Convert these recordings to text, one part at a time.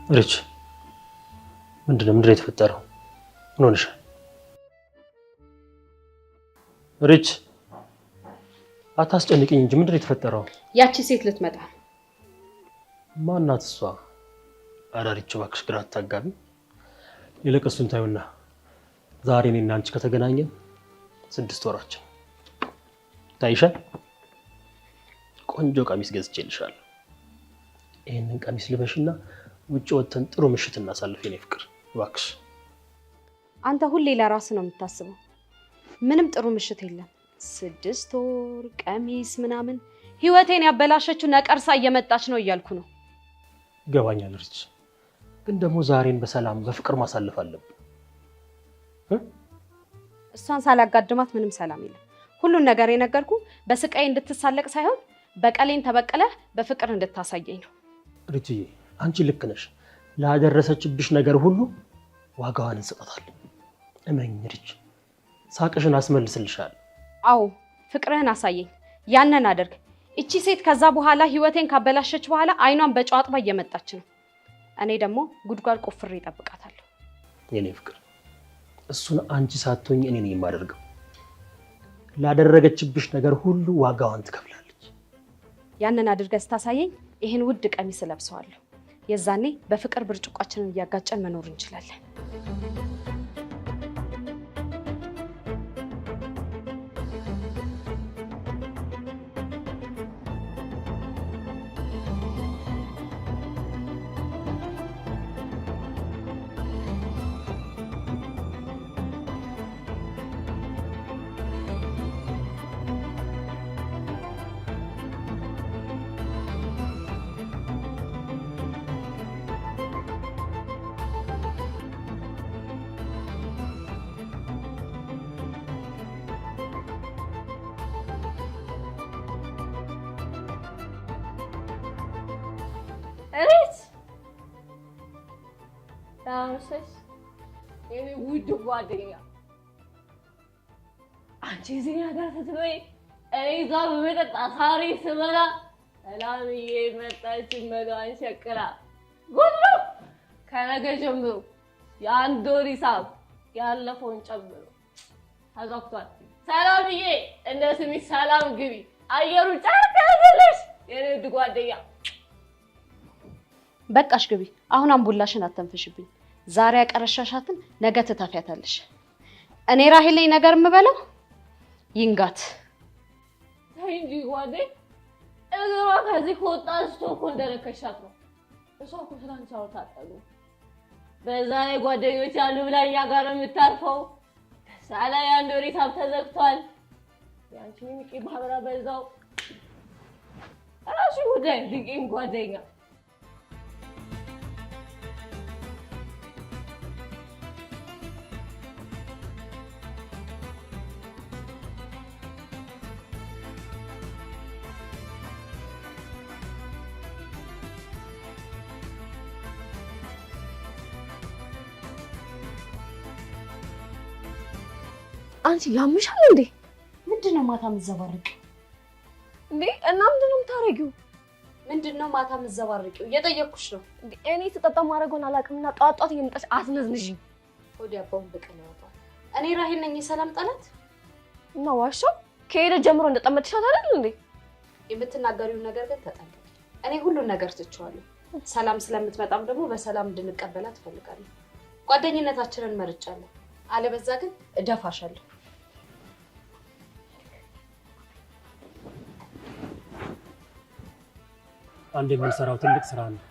ሪች፣ ምንድነው የተፈጠረው? ምን ሆነሻል? ሪች፣ አታስጨንቅኝ እንጂ ምንድነው የተፈጠረው? ያቺ ሴት ልትመጣ ነው። ማናት እሷ? ኧረ ሪች እባክሽ ግራ አታጋቢ። ይልቅ እሱን ታዩና ዛሬ እኔና አንቺ ከተገናኘን 6 ወራችን ታይሻል። ቆንጆ ቀሚስ ገዝቼልሻለሁ። ይህንን ቀሚስ ልበሽና ውጭ ወጥተን ጥሩ ምሽት እናሳልፍ። የኔ ፍቅር እባክሽ። አንተ ሁሌ ለራስህ ነው የምታስበው። ምንም ጥሩ ምሽት የለም። 6 ወር ቀሚስ ምናምን። ህይወቴን ያበላሸችው ነቀርሳ እየመጣች ነው እያልኩ ነው። ይገባኛል ሪች፣ ግን ደግሞ ዛሬን በሰላም በፍቅር ማሳለፍ አለብን። እሷን ሳላጋድማት ምንም ሰላም የለም። ሁሉን ነገር የነገርኩ በስቃይ እንድትሳለቅ ሳይሆን በቀሌን ተበቀለ በፍቅር እንድታሳየኝ ነው። ሪችዬ፣ አንቺ ልክ ነሽ። ላደረሰችብሽ ነገር ሁሉ ዋጋዋን እንሰጣታለን። እመኝ ሪች፣ ሳቅሽን አስመልስልሻለሁ። አዎ ፍቅርህን አሳየኝ፣ ያንን አደርግ። እቺ ሴት ከዛ በኋላ ህይወቴን ካበላሸች በኋላ አይኗን በጨው አጥባ እየመጣች ነው። እኔ ደግሞ ጉድጓድ ቆፍሬ እጠብቃታለሁ። የኔ ፍቅር፣ እሱን አንቺ ሳትሆኝ እኔ ነኝ የማደርገው። ላደረገችብሽ ነገር ሁሉ ዋጋዋን ትከፍላለች። ያንን አድርገህ ስታሳየኝ ይህን ውድ ቀሚስ እለብሰዋለሁ። የዛኔ በፍቅር ብርጭቋችንን እያጋጨን መኖር እንችላለን። እሬት ታምሰሽ የኔ ውድ ጓደኛ፣ አንቺ እዚህ ጋር ስትበይ እኔ እዛ በመጠጥ አሳሪ ስበላ ሰላምዬ መጣች መሏን ሸቅላ። ጉድ ነው። ከነገ ጀምሮ የአንድ ወር ሂሳብ ያለፈውን ጨምሮ ተዘግቷል። ሰላምዬ እንደ ስሚ ሰላም ግቢ፣ አየሩ ጫፍ ያዘለሽ የኔ ውድ ጓደኛ። በቃሽ ግቢ። አሁን አምቡላሽን አተንፍሽብኝ። ዛሬ ያቀረሻሻትን ነገ ትተፊያታለሽ። እኔ ራሄል ላይ ነገር የምበላው ይንጋት። ተይ እንጂ ጓዴ፣ እግሯ ከዚህ ከወጣ አንስቶ እኮ እንደነከሻት ነው። እሷ እኮ ስላንቺ አውርታ አታውቅም። በዛ ላይ ጓደኞች አሉ ብላ እኛ ጋር ነው የምታርፈው። በዛ ላይ የአንድ ወር ሂሳብ ተዘግቷል። የአንቺ ሚቂ ማህበራ በዛው ራሱ ጉዳይ ድንቄም ጓደኛ። አንቺ ያምሻል እንዴ? ምንድን ነው ማታ የምትዘባርቂው? እንዴ እና ምንድን ነው የምታረጊው? ምንድን ነው ማታ የምትዘባርቂው? እየጠየቅኩሽ ነው። እንዴ እኔ ስጠጣ ማድረገውን አላውቅምና ጠዋት ጠዋት እየመጣሽ አትነዝንዥኝ። ሆድ ያባውን ብቅል ያወጣል። እኔ ራሄል ነኝ የሰላም ጠላት? እና ዋሻው ከሄደ ጀምሮ እንደጠመድሻት አይደል እንዴ? የምትናገሪውን ነገር ግን ተጠንቀቂ። እኔ ሁሉን ነገር ትቼዋለሁ። ሰላም ስለምትመጣም ደግሞ በሰላም እንድንቀበላት እፈልጋለሁ። ጓደኝነታችንን መርጫለሁ። አለበዛ ግን እደፋሻለሁ። አንድ የምንሰራው ትልቅ ስራ ነው።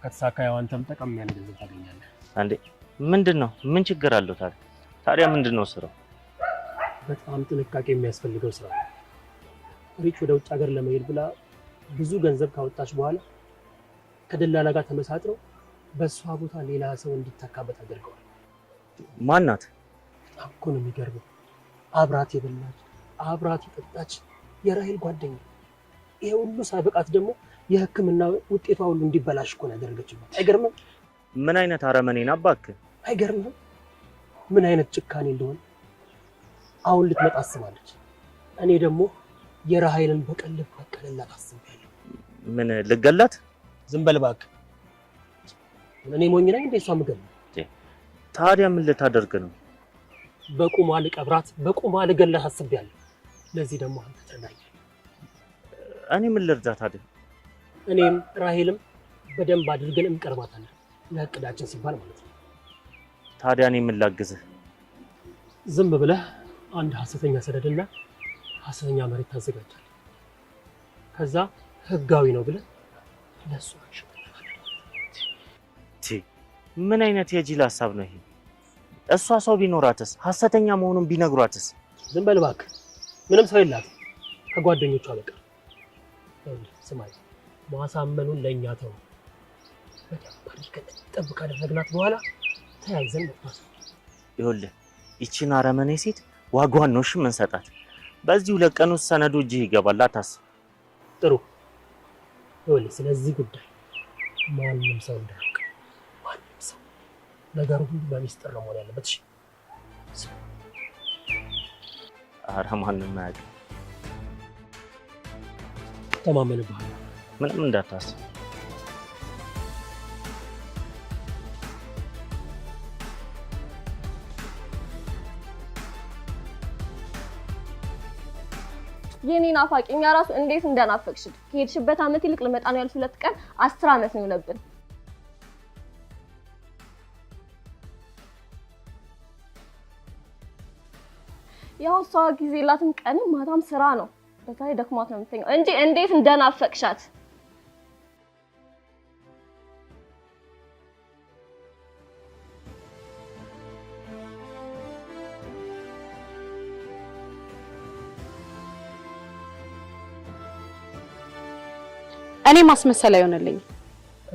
ከተሳካ ያው አንተም ጠቀም ያለ ገንዘብ ታገኛለህ። አንዴ ምንድን ነው? ምን ችግር አለው ታዲያ? ታዲያ ምንድን ነው ስራው? በጣም ጥንቃቄ የሚያስፈልገው ስራ ነው። ሪች ወደ ውጭ ሀገር ለመሄድ ብላ ብዙ ገንዘብ ካወጣች በኋላ ከደላላ ጋር ተመሳጥረው በእሷ ቦታ ሌላ ሰው እንዲተካበት አድርገዋል። ማናት? በጣም እኮ ነው የሚገርመው። አብራት የበላች አብራት የጠጣች የራሄል ጓደኛ። ይሄ ሁሉ ሳይበቃት ደግሞ የሕክምና ውጤቷ ሁሉ እንዲበላሽ እኮ ነው ያደረገችባት። አይገርምም? ምን አይነት አረመኔ ናት እባክህ? አይገርምም? ምን አይነት ጭካኔ እንደሆነ። አሁን ልትመጣ አስባለች። እኔ ደግሞ የራሄልን በቀል ልበቀልላት አስቤያለሁ። ምን ልገላት? ዝም በል እባክህ። እኔ ሞኝ ነኝ እንዴ? እሷ ምግብ ታዲያ ምን ልታደርግ ነው? በቁሟ ልቀብራት፣ በቁሟ ልገላት አስቤያለሁ። ለዚህ ደግሞ አንተ ትረዳኛለህ። እኔ ምን ልርዳ ታዲያ? እኔም ራሄልም በደንብ አድርገን እንቀርባታለን፣ ለእቅዳችን ሲባል ማለት ነው። ታዲያ እኔ ምን ላግዝህ? ዝም ብለህ አንድ ሐሰተኛ ሰነድና ሐሰተኛ መሬት ታዘጋጃለህ። ከዛ ህጋዊ ነው ብለህ ለእሱ ምን አይነት የጅል ሀሳብ ነው ይሄ? እሷ ሰው ቢኖራትስ? ሐሰተኛ መሆኑን ቢነግሯትስ? ዝም በል እባክህ። ምንም ሰው የላትም ከጓደኞቿ በቀር። ስማኝ፣ ማሳመኑን ለእኛ ተው። በደንብ አድርገን ጠብ ካደረግናት በኋላ ተያይዘን መጥፋት ነው። ይኸውልህ ይቺን አረመኔ ሴት ዋጋዋን ነው እሺ የምንሰጣት። በዚህ 2 ቀን ውስጥ ሰነዱ እጅህ ይገባል፣ አታስብ። ጥሩ። ይኸውልህ ስለዚህ ጉዳይ ማንም ሰው እንዳያውቅ፣ ማንም ሰው። ነገሩ ሁሉ በሚስጥር ነው መሆን ያለበት። እሺ? ኧረ ማንም አያውቅም። ተማመንብሃል። ምንም እንዳታስብ። የኔ ናፋቂ፣ እኛ ራሱ እንዴት እንደናፈቅሽ። ከሄድሽበት ዓመት ይልቅ ልመጣ ነው ያልሽ 2 ቀን 10 ዓመት ነው የሆነብን። ያው እሷ ጊዜ የላትም፣ ቀንም ማታም ስራ ነው። በዛ ላይ ደክሟት ነው የምተኛው እንጂ እንዴት እንደናፈቅሻት። እኔ ማስመሰል አይሆንልኝም።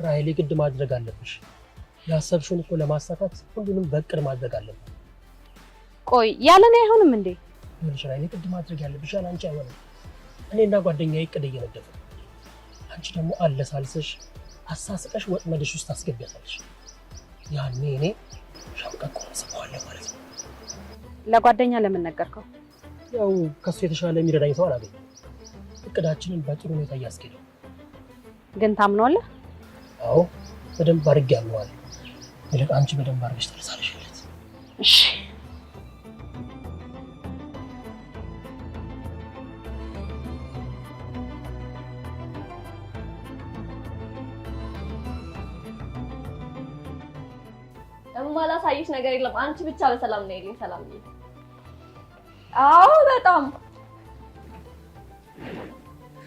ራሄል፣ ግድ ማድረግ አለብሽ። ያሰብሽውን እኮ ለማሳካት ሁሉንም በእቅድ ማድረግ አለብን። ቆይ ያለኔ አይሆንም እንዴ? ይኸውልሽ ራሄል፣ ግድ ማድረግ ያለብሽ ያለ አንቺ አይሆንም። እኔና ጓደኛዬ እቅድ እየነደፍን፣ አንቺ ደግሞ አለሳልሰሽ አሳስቀሽ ወጥመድሽ ውስጥ ታስገቢያታለሽ። ያኔ እኔ ሸምቀቆውን ስበዋለሁ ማለት ነው። ለጓደኛ ለምን ነገርከው? ያው ከሱ የተሻለ የሚረዳኝ ሰው አላገኘም። እቅዳችንን በጥሩ ሁኔታ እያስኬደው። ግን ታምነዋለህ? አዎ፣ በደንብ አድርጌ አምነዋለሁ። ይልቅ አንቺ በደንብ አድርገሽ ተለሳለሽለት። እሺ። የማላሳይሽ ነገር የለም። አንቺ ብቻ በሰላም ነው የለኝ። ሰላምዬ። አዎ በጣም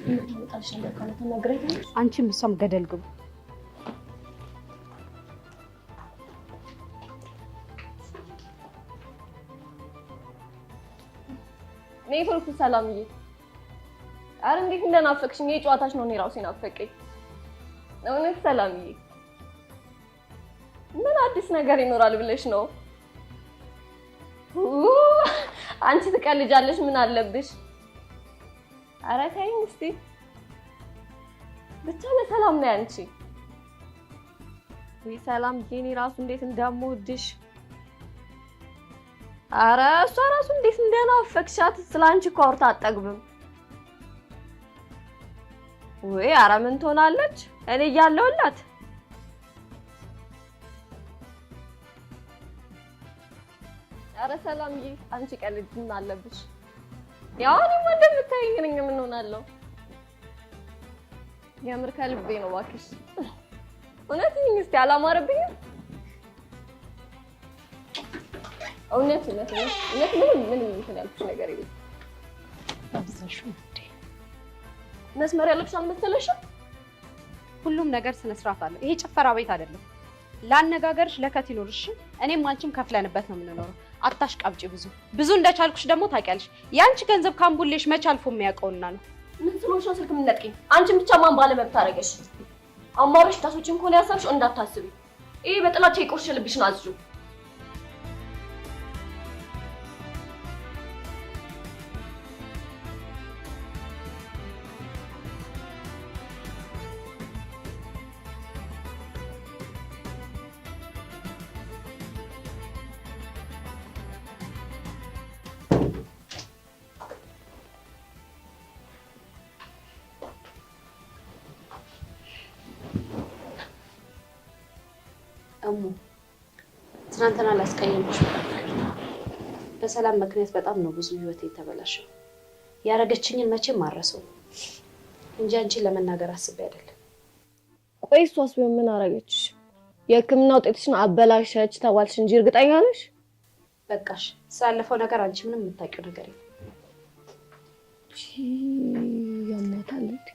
የምታመጣልሽ ነገር ካለ ተናግረኝ። አንቺም እሷም ገደል ግቡ። ኔትወርኩ ሰላምዬ። አረ እንዴት እንደናፈቅሽኝ! ይሄ ጨዋታሽ ነው እኔ ራሱ የናፈቀኝ። እውነት ሰላምዬ፣ ምን አዲስ ነገር ይኖራል ብለሽ ነው? አንቺ ትቀልጃለሽ። ምን አለብሽ? አረ ተይኝ እስቲ። ብቻ በሰላም ነው አንቺ። ውይ ሰላምዬ፣ እኔ ራሱ እንዴት እንደምወድሽ። አረ እሷ ራሱ እንዴት እንደናፈቅሻት ስለ አንቺ እኮ አውርታ አትጠግብም። ውይ አረ ምን ትሆናለች? እኔ እያለሁላት። አረ ሰላምዬ፣ አንቺ ቀልድ ምን አለብሽ? ያው እኔማ እንደምታይኝ ነኝ። ምን ሆናለሁ? የምር ከልቤ ነው እባክሽ። እውነት እስቲ አላማረብኝም? እውነት እውነት እውነት ምንም ምንም እንትን ያልኩሽ ነገር የለም። አብዛሽው እንዴ? መስመር ያለብሽ አልመሰለሽም? ሁሉም ነገር ስነ ስርዓት አለው። ይሄ ጭፈራ ቤት አይደለም። ለአነጋገርሽ ለከት ይኖርሽ። እኔም አንቺም ከፍለንበት ነው የምንኖረው። አታሽቃብጪ ብዙ ብዙ እንደቻልኩሽ ደግሞ ታውቂያለሽ። የአንቺ ገንዘብ ካምቡሌሽ መች አልፎ የሚያውቀውና ነው። ምን ስለሆንሽ ነው ስልክ የምትነጥቂኝ? አንቺን ብቻ ማን ባለመብት አደረገሽ? አማሮሽ ታሶችን ከሆነ ያሰብሽው እንዳታስቢ። ይሄ በጥላቻ የቆሸልብሽን አዝዡ። እሙ፣ ትናንትና ላስቀየምኩሽ በጣም ይቅርታ። በሰላም ምክንያት በጣም ነው ብዙ ህይወቴ የተበላሸው። ያደረገችኝን መቼም አልረሳውም እንጂ አንቺን ለመናገር አስቤ አይደለም። ቆይ እሷስ ቢሆን ምን አደረገችሽ? የሕክምና ውጤትሽን አበላሸች ተባልሽ እንጂ እርግጠኛ ነሽ? በቃሽ። ስላለፈው ነገር አንቺ ምንም የምታውቂው ነገር የለም። ያማታል እንዴ?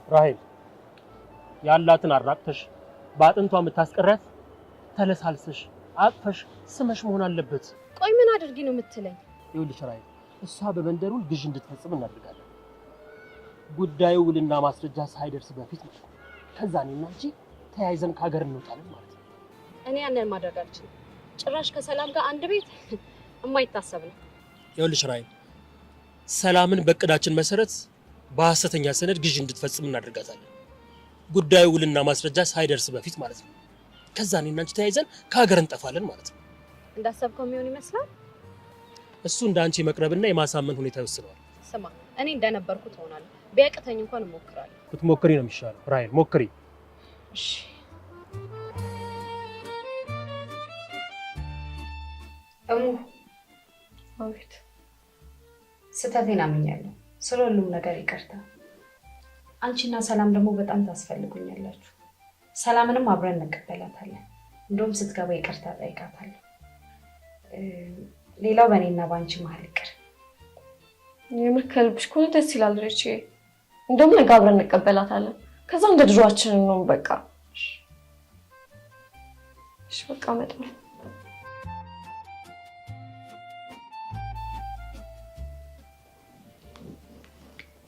ራሄል ያላትን አራቅተሽ በአጥንቷ የምታስቀሪያት ተለሳልሰሽ አቅፈሽ ስመሽ መሆን አለበት። ቆይ ምን አድርጊ ነው የምትለኝ? ይኸውልሽ ራሄል፣ እሷ በመንደሩን ግዥ እንድትፈጽም እናደርጋለን። ጉዳዩ ውልና ማስረጃ ሳይደርስ በፊት ነው። ከዛ እኔና አንቺ ተያይዘን ከሀገር እንወጣለን ማለት ነው። እኔ ያንን ማድረግ አልችልም። ጭራሽ ከሰላም ጋር አንድ ቤት የማይታሰብ ነው። ይኸውልሽ ራሄል፣ ሰላምን በእቅዳችን መሰረት በሐሰተኛ ሰነድ ግዥ እንድትፈጽም እናደርጋታለን። ጉዳዩ ውልና ማስረጃ ሳይደርስ በፊት ማለት ነው። ከዛ እኔና አንቺ ተያይዘን ከሀገር እንጠፋለን ማለት ነው። እንዳሰብከው የሚሆን ይመስላል። እሱ እንደ አንቺ የመቅረብና የማሳመን ሁኔታ ይወስነዋል። ስማ፣ እኔ እንደነበርኩት እሆናለሁ። ቢያቅተኝ እንኳን እሞክራለሁ። ብትሞክሪ ነው የሚሻለው ራሄል፣ ሞክሪ። እሺ። እሙ፣ አቤት። ስህተቴን አምኛለሁ። ስለ ሁሉም ነገር ይቅርታ። አንቺና ሰላም ደግሞ በጣም ታስፈልጉኛላችሁ። ሰላምንም አብረን እንቀበላታለን። እንደውም ስትገባ ይቅርታ ጠይቃታለሁ። ሌላው በእኔና በአንቺ መሀል ይቅር። የምር ከልብሽ ከሆነ ደስ ይላል ሬቼ። እንደውም ነገ አብረን እንቀበላታለን። ከዛ እንደ ድሯችን ነው በቃ። እሺ በቃ እመጣለሁ።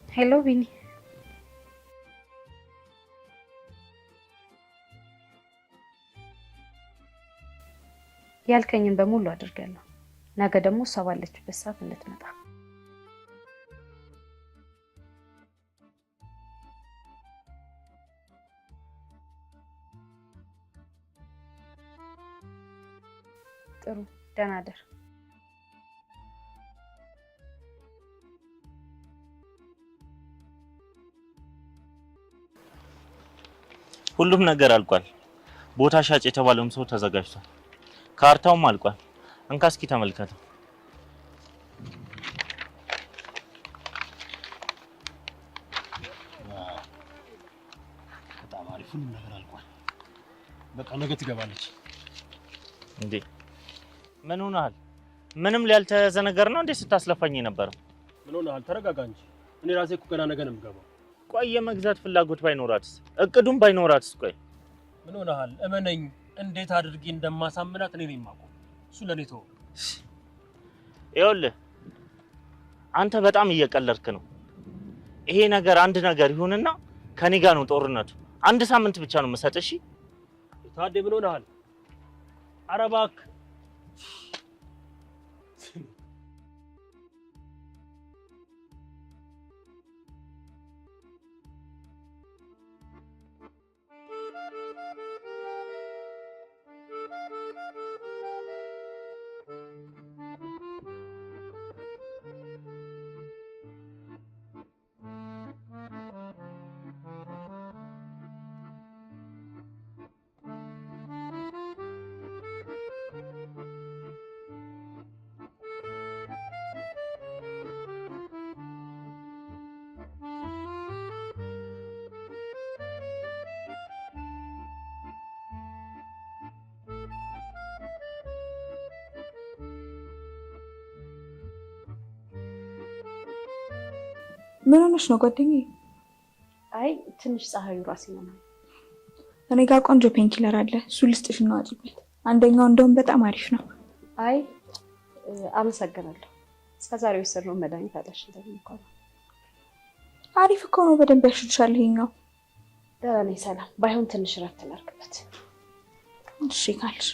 Hello ቢኒ። ያልከኝን በሙሉ አድርጋለሁ። ነገ ደግሞ እሷ ባለችበት ሰዓት እንድትመጣ። ጥሩ፣ ደህና እደር። ሁሉም ነገር አልቋል። ቦታ ሻጭ የተባለውም ሰው ተዘጋጅቷል። ካርታውም አልቋል። እንካ እስኪ ተመልከተው። በጣም አሪፍ፣ ሁሉም ነገር አልቋል። በቃ ነገ ትገባለች። እንዴ ምን ሆነሃል? ምንም ያልተያዘ ነገር ነው እንዴ ስታስለፋኝ የነበረው? ምን ሆነሃል? ተረጋጋ እንጂ። እኔ ራሴ እኮ ገና ነገ ነው የምገባው። ቆይ የመግዛት ፍላጎት ባይኖራትስ? እቅዱም ባይኖራትስ? ቆይ ምን ሆነሃል? እመነኝ፣ እንዴት አድርጌ እንደማሳምናት እኔ ነኝ የማውቀው። እሱ ለእኔ ተወው። ይኸውልህ አንተ በጣም እየቀለድክ ነው። ይሄ ነገር አንድ ነገር ይሁንና ከኔ ጋር ነው ጦርነቱ። አንድ ሳምንት ብቻ ነው የምሰጥህ። እሺ ታዴ ምን ሆነሃል? ኧረ እባክህ። ምን ሆነሽ ነው ጓደኛዬ? አይ ትንሽ ፀሐዩ ራሴን አመመኝ። እኔ ጋር ቆንጆ painkiller አለ፣ እሱ ልስጥሽ እና ዋጪበት። አንደኛው እንደውም በጣም አሪፍ ነው። አይ አመሰግናለሁ። እስከዛሬ የወሰድነው መድኃኒት አላሻለኝም እንኳን። አሪፍ እኮ ነው፣ በደንብ ያሽልሻል ይሄኛው። ደህና ነኝ ሰላም። ባይሆን ትንሽ እረፍት ላድርግበት። እሺ ካልሽ።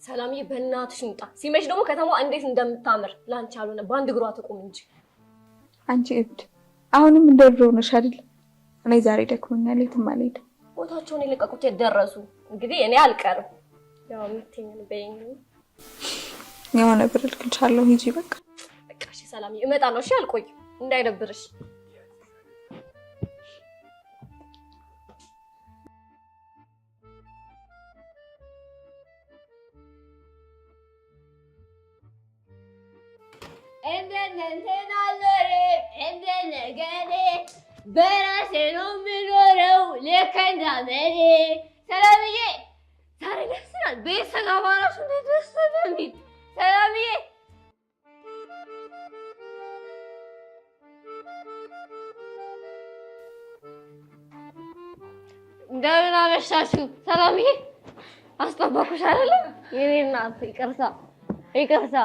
ሰላምዬ በእናትሽ እንውጣ። ሲመሽ ደግሞ ከተማዋ እንዴት እንደምታምር ላንቺ ያልሆነ በአንድ እግሯ ትቁም እንጂ። አንቺ እብድ፣ አሁንም እንደ ድሮ ነሽ አይደል? እኔ ዛሬ ደክሞኛል፣ የትም አልሄድም። ቦታቸውን የለቀቁት የት ደረሱ? እንግዲህ እኔ አልቀርም። ያው የምትይኝን በይኝ። የሆነ ብር እልክልሻለሁ፣ ሂጂ በቃ። በቃ እሺ ሰላምዬ፣ እመጣለሁ። እሺ አልቆይም፣ እንዳይደብርሽ። እንደነ እንትን አልኖርም እንደነ ገሌ በራሴ ነው የምኖረው ልክ እንዳመሌ። ሰላምዬ ዛሬ ደስ ይላል። ቤት ስገባ እራሱ እንዴት ደስ እንደሚል ሰላምዬ። እንደምን አመሻችሁ ሰላምዬ። አስጠበኩሽ አይደለ? የኔ እናት ይቅርታ ይቅርታ።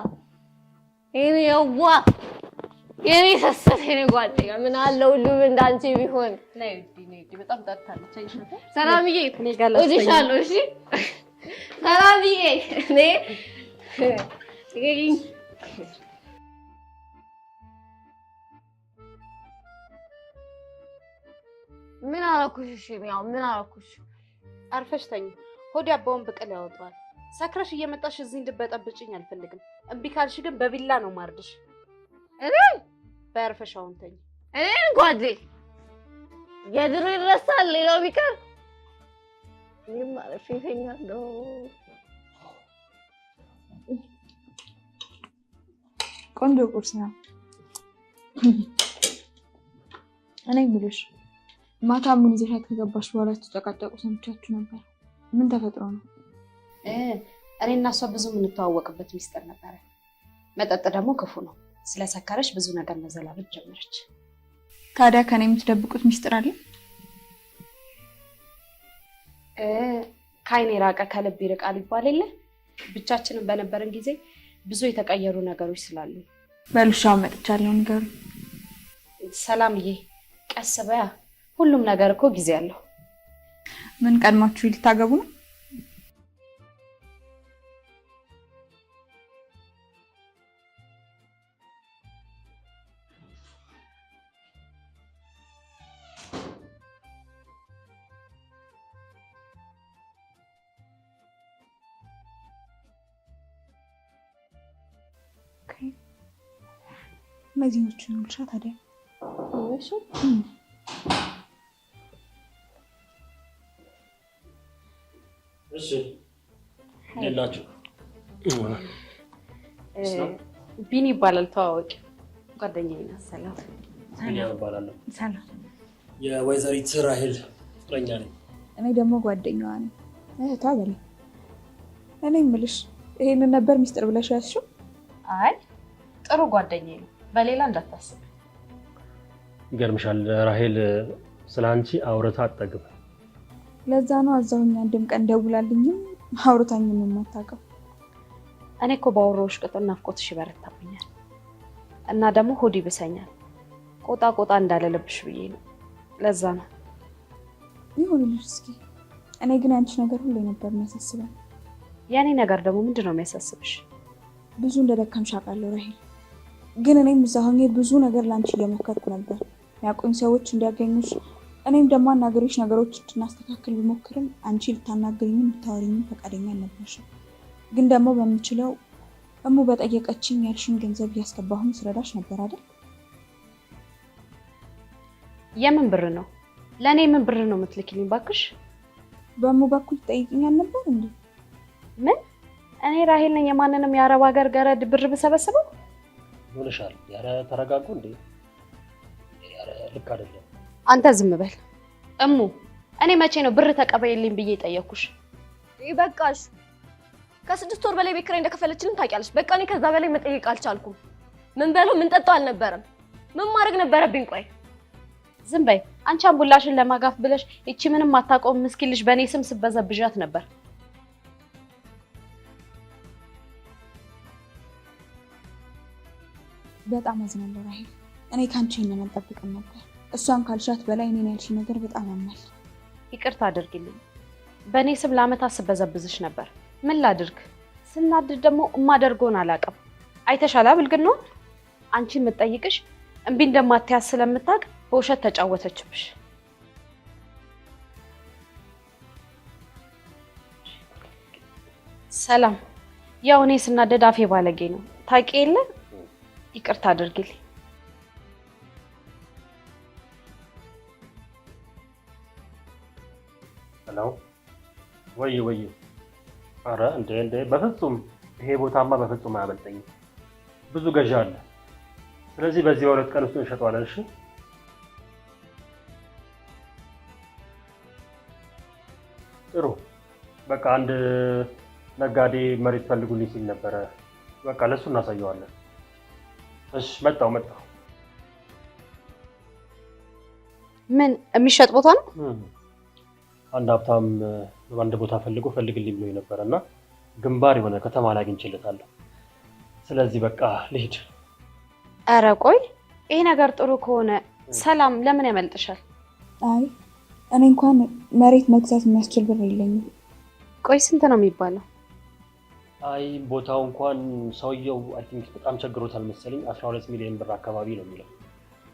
የኔ የዋ የኔ ስስት የኔ ጓደኛ ምን አለ ሁሉም እንዳንቺ ቢሆን። በጣም ጠርታለች። ሰላምዬ እወድሻለሁ። እሺ ሰላምዬ እኔ ምን አደረኩሽ? እሺ ያው ምን አደረኩሽ? አርፈሽ ተኝ። ሆድ ያባውን ብቅል ያወጣዋል። ሰክረሽ እየመጣሽ እዚህ እንድበጠብጭኝ አልፈልግም። እምቢ ካልሽ ግን በቢላ ነው ማርድሽ። እኔ በያርፈሽ አሁን ተኝ። እኔን ጓዴ የድሮ ይረሳል፣ ሌላው ቢቀር እኔም አርፌ እተኛለሁ። ቆንጆ ቁርስ ነው። እኔ የምልሽ ማታ ምን ይዘሻት ከገባሽ በኋላ ስትጨቃጨቁ ሰምቻችሁ ነበር። ምን ተፈጥሮ ነው? እኔ እና እሷ ብዙ የምንተዋወቅበት ሚስጥር ነበረ። መጠጥ ደግሞ ክፉ ነው። ስለሰከረች ብዙ ነገር መዘላበጥ ጀመረች። ታዲያ ከኔ የምትደብቁት ሚስጥር አለ? ከዓይን የራቀ ከልብ ይርቃል ይባል የለ? ብቻችንን በነበረን ጊዜ ብዙ የተቀየሩ ነገሮች ስላሉ። በሉሻው መጥቻለሁ፣ ንገሩኝ። ሰላምዬ ቀስ በያ፣ ሁሉም ነገር እኮ ጊዜ አለው። ምን ቀድማችሁ ልታገቡ ነው? እነዚህኞቹን ልሻ ታዲያ። እሺ እሺ፣ እንዴት ናችሁ? ቢኒ ይባላል። ተዋወቂ፣ ጓደኛዬ ናት። ሰላም። ቢኒያም እባላለሁ። ሰላም። የወይዘሪት ራሄል ፍቅረኛ ነኝ። እኔ ደግሞ ጓደኛዋ ነኝ፣ እህቷ በላይ። እኔ የምልሽ ይሄንን ነበር ሚስጥር ብለሽ ያዝሽው? አይ ጥሩ ጓደኛዬ ነው፣ በሌላ እንዳታስብ። ይገርምሻል ራሄል ስለ አንቺ አውርታ አትጠግብም። ለዛ ነው አዛውኝ አንድም ቀን ደውላልኝም አውርታኝም የማታውቀው። እኔ እኮ ባወራሁሽ ቁጥር ናፍቆትሽ ይበረታብኛል እና ደግሞ ሆድ ይብሰኛል። ቆጣ ቆጣ እንዳለለብሽ ብዬ ነው። ለዛ ነው። ይሁንልሽ እስኪ። እኔ ግን ያንቺ ነገር ሁሌ ነበር የሚያሳስበኝ። የእኔ ነገር ደግሞ ምንድን ነው የሚያሳስብሽ? ብዙ እንደደከምሽ አውቃለሁ ራሄል፣ ግን እኔም እዛ ሆኜ ብዙ ነገር ለአንቺ እየሞከርኩ ነበር፣ የሚያውቁኝ ሰዎች እንዲያገኙሽ፣ እኔም ደግሞ አናገሪሽ ነገሮች እንድናስተካክል ብሞክርም አንቺ ልታናግሪኝም ልታወሪኝም ፈቃደኛ አልነበርሽም። ግን ደግሞ በምችለው እሙ በጠየቀችኝ ያልሽን ገንዘብ እያስገባሁኝ ስረዳሽ ነበር አይደል? የምን ብር ነው? ለእኔ የምን ብር ነው የምትልኪልኝ ባክሽ? በእሙ በኩል ትጠይቅኝ አልነበር እንዴ? ምን? እኔ ራሄል ነኝ የማንንም የአረብ ሀገር ገረድ ብር ብሰበስበው? ሆነሻል። ኧረ ተረጋጉ እንዴ! ኧረ ልክ አይደለም። አንተ ዝም በል እሙ። እኔ መቼ ነው ብር ተቀበይልኝ ብዬ ጠየኩሽ? በቃሽ። ከ6 ወር በላይ ቤት ኪራይ እንደከፈለችልን ታውቂያለሽ። በቃ እኔ ከዛ በላይ መጠየቅ አልቻልኩም። ምን በለው ምን ጠጣው አልነበረም። ምን ማድረግ ነበረብኝ? ቆይ ዝም በይ አንቺ። አምቡላሽን ለማጋፍ ብለሽ ይቺ ምንም አታውቀውም ምስኪን ልጅ በእኔ ስም ስበዘብዣት ነበር። በጣም አዝናለሁ ራሄል። እኔ ካንቺ ይሄንን አልጠብቅም ነበር። እሷን ካልሻት በላይ እኔን ያልሽኝ ነገር በጣም ያማል። ይቅርታ አድርጊልኝ። በእኔ ስም ለአመታት ስበዘብዝሽ ነበር። ምን ላድርግ? ስናድድ ደግሞ እማደርገውን አላውቅም። አይተሻላ ብልግናውን። አንቺን የምትጠይቅሽ እምቢ እንደማትያዝ ስለምታውቅ በውሸት ተጫወተችብሽ። ሰላም፣ ያው እኔ ስናደድ አፌ ባለጌ ነው ታውቂ የለ፣ ይቅርታ አድርጊልኝ። Hello፣ ወይ ወይ፣ አረ እንዴ እንዴ፣ በፍጹም ይሄ ቦታማ በፍጹም አያመልጠኝም። ብዙ ገዢ አለ። ስለዚህ በዚህ በ2 ቀን ውስጥ እንሸጠዋለን። እሺ ጥሩ። በቃ አንድ ነጋዴ መሬት ፈልጉልኝ ሲል ነበረ። በቃ ለሱ እናሳየዋለን። እሺ መጣሁ መጣሁ። ምን የሚሸጥ ቦታ ነው? አንድ ሀብታም በአንድ ቦታ ፈልጎ ፈልግልኝ ብሎኝ ነበረና ግንባር የሆነ ከተማ ላይ አግኝቼለታለሁ። ስለዚህ በቃ ልሂድ። ኧረ ቆይ፣ ይሄ ነገር ጥሩ ከሆነ ሰላም ለምን ያመልጥሻል? አይ እኔ እንኳን መሬት መግዛት የሚያስችል ብር የለኝም። ቆይ ስንት ነው የሚባለው? አይ ቦታው እንኳን ሰውየው I think በጣም ቸግሮታል መሰለኝ 12 ሚሊዮን ብር አካባቢ ነው የሚለው።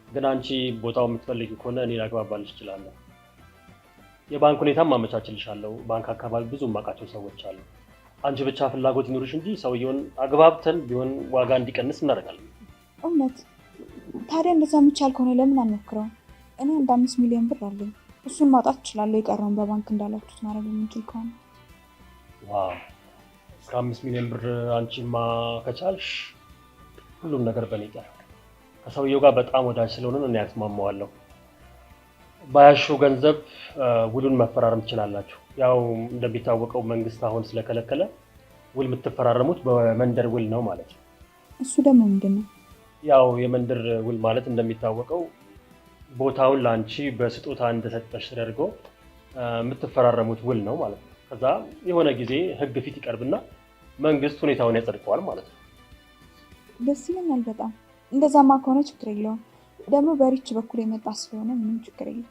ግን አንቺ ቦታው የምትፈልጊ ከሆነ እኔ ላግባባልሽ እችላለሁ። የባንክ ሁኔታም አመቻችልሻለሁ። ባንክ አካባቢ ብዙ የማውቃቸው ሰዎች አሉ። አንቺ ብቻ ፍላጎት ይኑርሽ እንጂ ሰውየውን አግባብተን ቢሆን ዋጋ እንዲቀንስ እናደርጋለን። እውነት? ታዲያ እንደዛ የሚቻል ከሆነ ለምን አንሞክረውም? እኔ አንድ 5 ሚሊዮን ብር አለኝ። እሱን ማውጣት እችላለሁ። የቀረውን በባንክ እንዳላችሁት ማድረግ የምንችል ከሆነ። Wow፣ እስከ 5 ሚሊዮን ብር አንቺማ ከቻልሽ ሁሉም ነገር በእኔ ይቀራል። ከሰውየው ጋር በጣም ወዳጅ ስለሆንን እኔ አስማማዋለሁ። ባያሹ ገንዘብ ውሉን መፈራረም ትችላላችሁ። ያው እንደሚታወቀው መንግስት አሁን ስለከለከለ ውል የምትፈራረሙት በመንደር ውል ነው ማለት ነው። እሱ ደግሞ ምንድን ነው? ያው የመንደር ውል ማለት እንደሚታወቀው ቦታውን ለአንቺ በስጦታ እንደሰጠሽ ተደርጎ የምትፈራረሙት ውል ነው ማለት ነው። ከዛ የሆነ ጊዜ ህግ ፊት ይቀርብና መንግስት ሁኔታውን ያጸድቀዋል ማለት ነው። ደስ ይለኛል በጣም። እንደዛማ ከሆነ ችግር የለውም። ደግሞ በሪች በኩል የመጣ ስለሆነ ምንም ችግር የለም።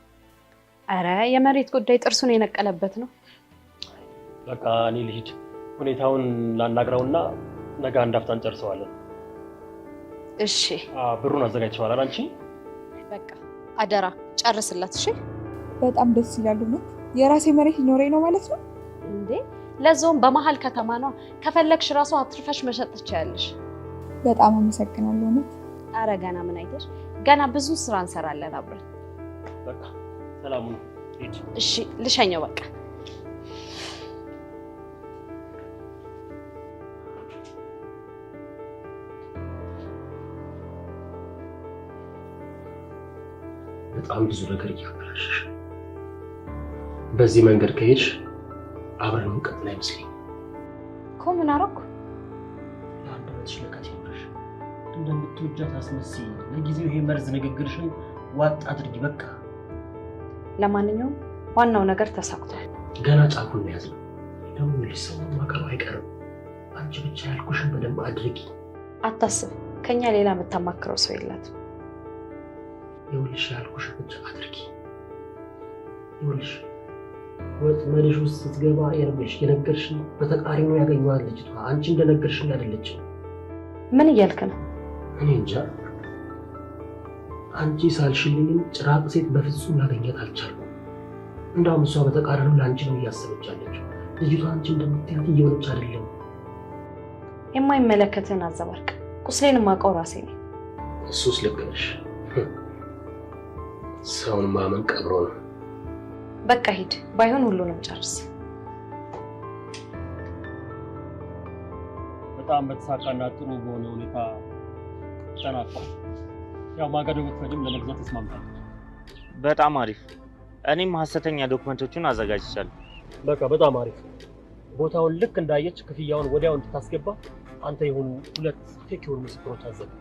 አረ የመሬት ጉዳይ ጥርሱን የነቀለበት ነው። በቃ እኔ ልሂድ፣ ሁኔታውን ላናግረውና ነገ አንድ አፍታ እንጨርሰዋለን። እሺ። ብሩን አዘጋጅተዋል አንቺ? በቃ አደራ ጨርስላት። እሺ። በጣም ደስ ይላል። እውነት የራሴ መሬት ሊኖረኝ ነው ማለት ነው እንዴ? ለዛውም በመሀል ከተማ ነው። ከፈለግሽ ራሱ አትርፈሽ መሸጥ ትችያለሽ። በጣም አመሰግናለሁ። እውነት። አረ ገና ምን አይተሽ፣ ገና ብዙ ስራ እንሰራለን አብረን። በቃ ሰላም ነው። እሺ ልሸኘው በቃ። በጣም ብዙ ነገር እያበላሸሽ። በዚህ መንገድ ከሄድሽ አብረን እንቀጥል አይመስለኝም እኮ። ምን አደረኩ? ለአንደበትሽ ለቀት ይኑርሽ። እንደምትወጃት አስመስይ። ለጊዜው ይሄ መርዝ ንግግርሽን ዋጥ አድርጊ በቃ። ለማንኛውም ዋናው ነገር ተሳክቷል። ገና ጫፉን ነው ያዝነው። ደግሞ ሰው ማከሩ አይቀርም። አንቺ ብቻ ያልኩሽን በደንብ አድርጊ። አታስብ፣ ከኛ ሌላ የምታማክረው ሰው የላትም። ይኸውልሽ ያልኩሽን ብቻ አድርጊ። ይኸውልሽ ወጥመድሽ ውስጥ ስትገባ ይኸውልሽ የነገርሽን በተቃራኒው ያገኘዋል ልጅቷ። አንቺ እንደነገርሽኝ አይደለችም። ምን እያልክ ነው? እኔ እንጃ። አንቺ ሳልሽልኝም ጭራቅ ሴት በፍጹም ላገኛት አልቻልኩም። እንዳውም እሷ በተቃራኒው ለአንቺ ነው እያሰበች ያለችው። ልጅቷ አንቺ እንደምትያት እየሆነች አይደለም። የማይመለከትህን አዘባርቅ። ቁስሌን የማውቀው ራሴ ነኝ። እሱስ ልክ ነሽ። ሰውን ማመን ቀብሮ ነው። በቃ ሂድ፣ ባይሆን ሁሉንም ጨርስ። በጣም በተሳካና ጥሩ በሆነ ሁኔታ ተጠናቋል። ያው ማገዶ ብትፈጅም ለመግዛት ተስማምታለች። በጣም አሪፍ። እኔም ሀሰተኛ ዶክመንቶቹን አዘጋጅቻለሁ። በቃ በጣም አሪፍ። ቦታውን ልክ እንዳየች ክፍያውን ወዲያው እንድታስገባ አንተ የሆኑ 2 fake የሆኑ ምስክሮች አዘጋጅ።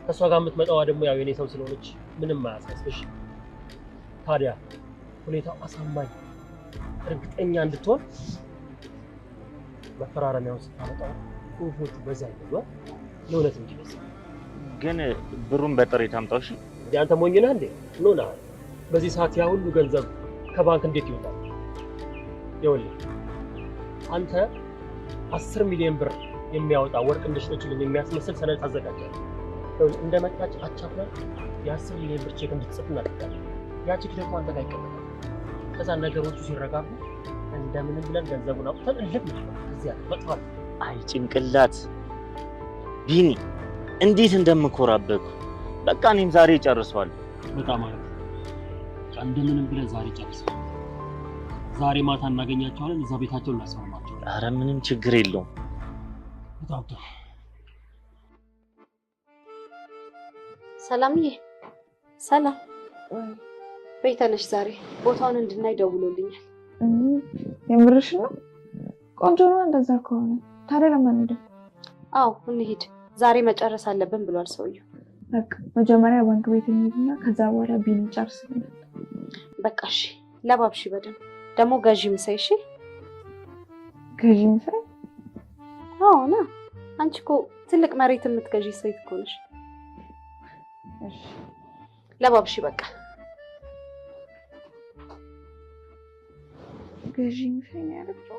ከእሷ ጋር የምትመጣዋ ደግሞ ያው የኔ ሰው ስለሆነች ምንም አያሳስብሽ። ታዲያ ሁኔታው አሳማኝ እርግጠኛ እንድትሆን መፈራረሚያውን ስታመጣው ጽሁፎቹ በዛ ይበሉ ለእውነት እንዲመስል። ግን ብሩን በጥሬ ታምጣው። እሺ። አንተ ሞኝ ነህ እንዴ? ኖና በዚህ ሰዓት ያ ሁሉ ገንዘብ ከባንክ እንዴት ይወጣል? ይኸውልህ አንተ 10 ሚሊዮን ብር የሚያወጣ ወርቅ እንደሸጠችልኝ የሚያስመስል ሰነድ ታዘጋጃለህ። እንደመጣች አቻፍላ የ10 ሚሊዮን ብር ቼክ እንድትጽፍ እናደርጋለን። ያ ቼክ ደግሞ አንተ ጋር ይቀመጣል። ከዛ ነገሮቹ ሲረጋጉ እንደምንም ብለን ገንዘቡን አውጥተን እልም እዚያ መጥፋት። አይ ጭንቅላት ቢኒ፣ እንዴት እንደምኮራበኩ። በቃ እኔም ዛሬ ጨርሰዋለሁ። በጣም አሪፍ። እንደምንም ብለን ዛሬ ጨርሰዋል። ዛሬ ማታ እናገኛቸዋለን። እዛ ቤታቸውን እናስፈርማቸዋለን። አረ ምንም ችግር የለውም። በጣም ጥሩ። ሰላምዬ፣ ሰላም ቤተነሽ። ዛሬ ቦታውን እንድናይ ደውሎልኛል። የምርሽ ነው? ቆንጆ ነው። እንደዛ ከሆነ ታዲያ ለማን ሄደ? አዎ እንሂድ፣ ዛሬ መጨረስ አለብን ብሏል ሰውየው። በቃ መጀመሪያ ባንክ ቤት እንሂድና ከዛ በኋላ ቢኒ ጨርስልናል። በቃ እሺ፣ ለባብሺ በደንብ ደግሞ ገዢ ምሳይ። እሺ ገዢ ምሳይ? አዎ ና። አንቺ እኮ ትልቅ መሬት የምትገዢ ሴት እኮ ነሽ። እሺ ለባብሺ በቃ። ገዢ ምሳይ ነው ያለችው።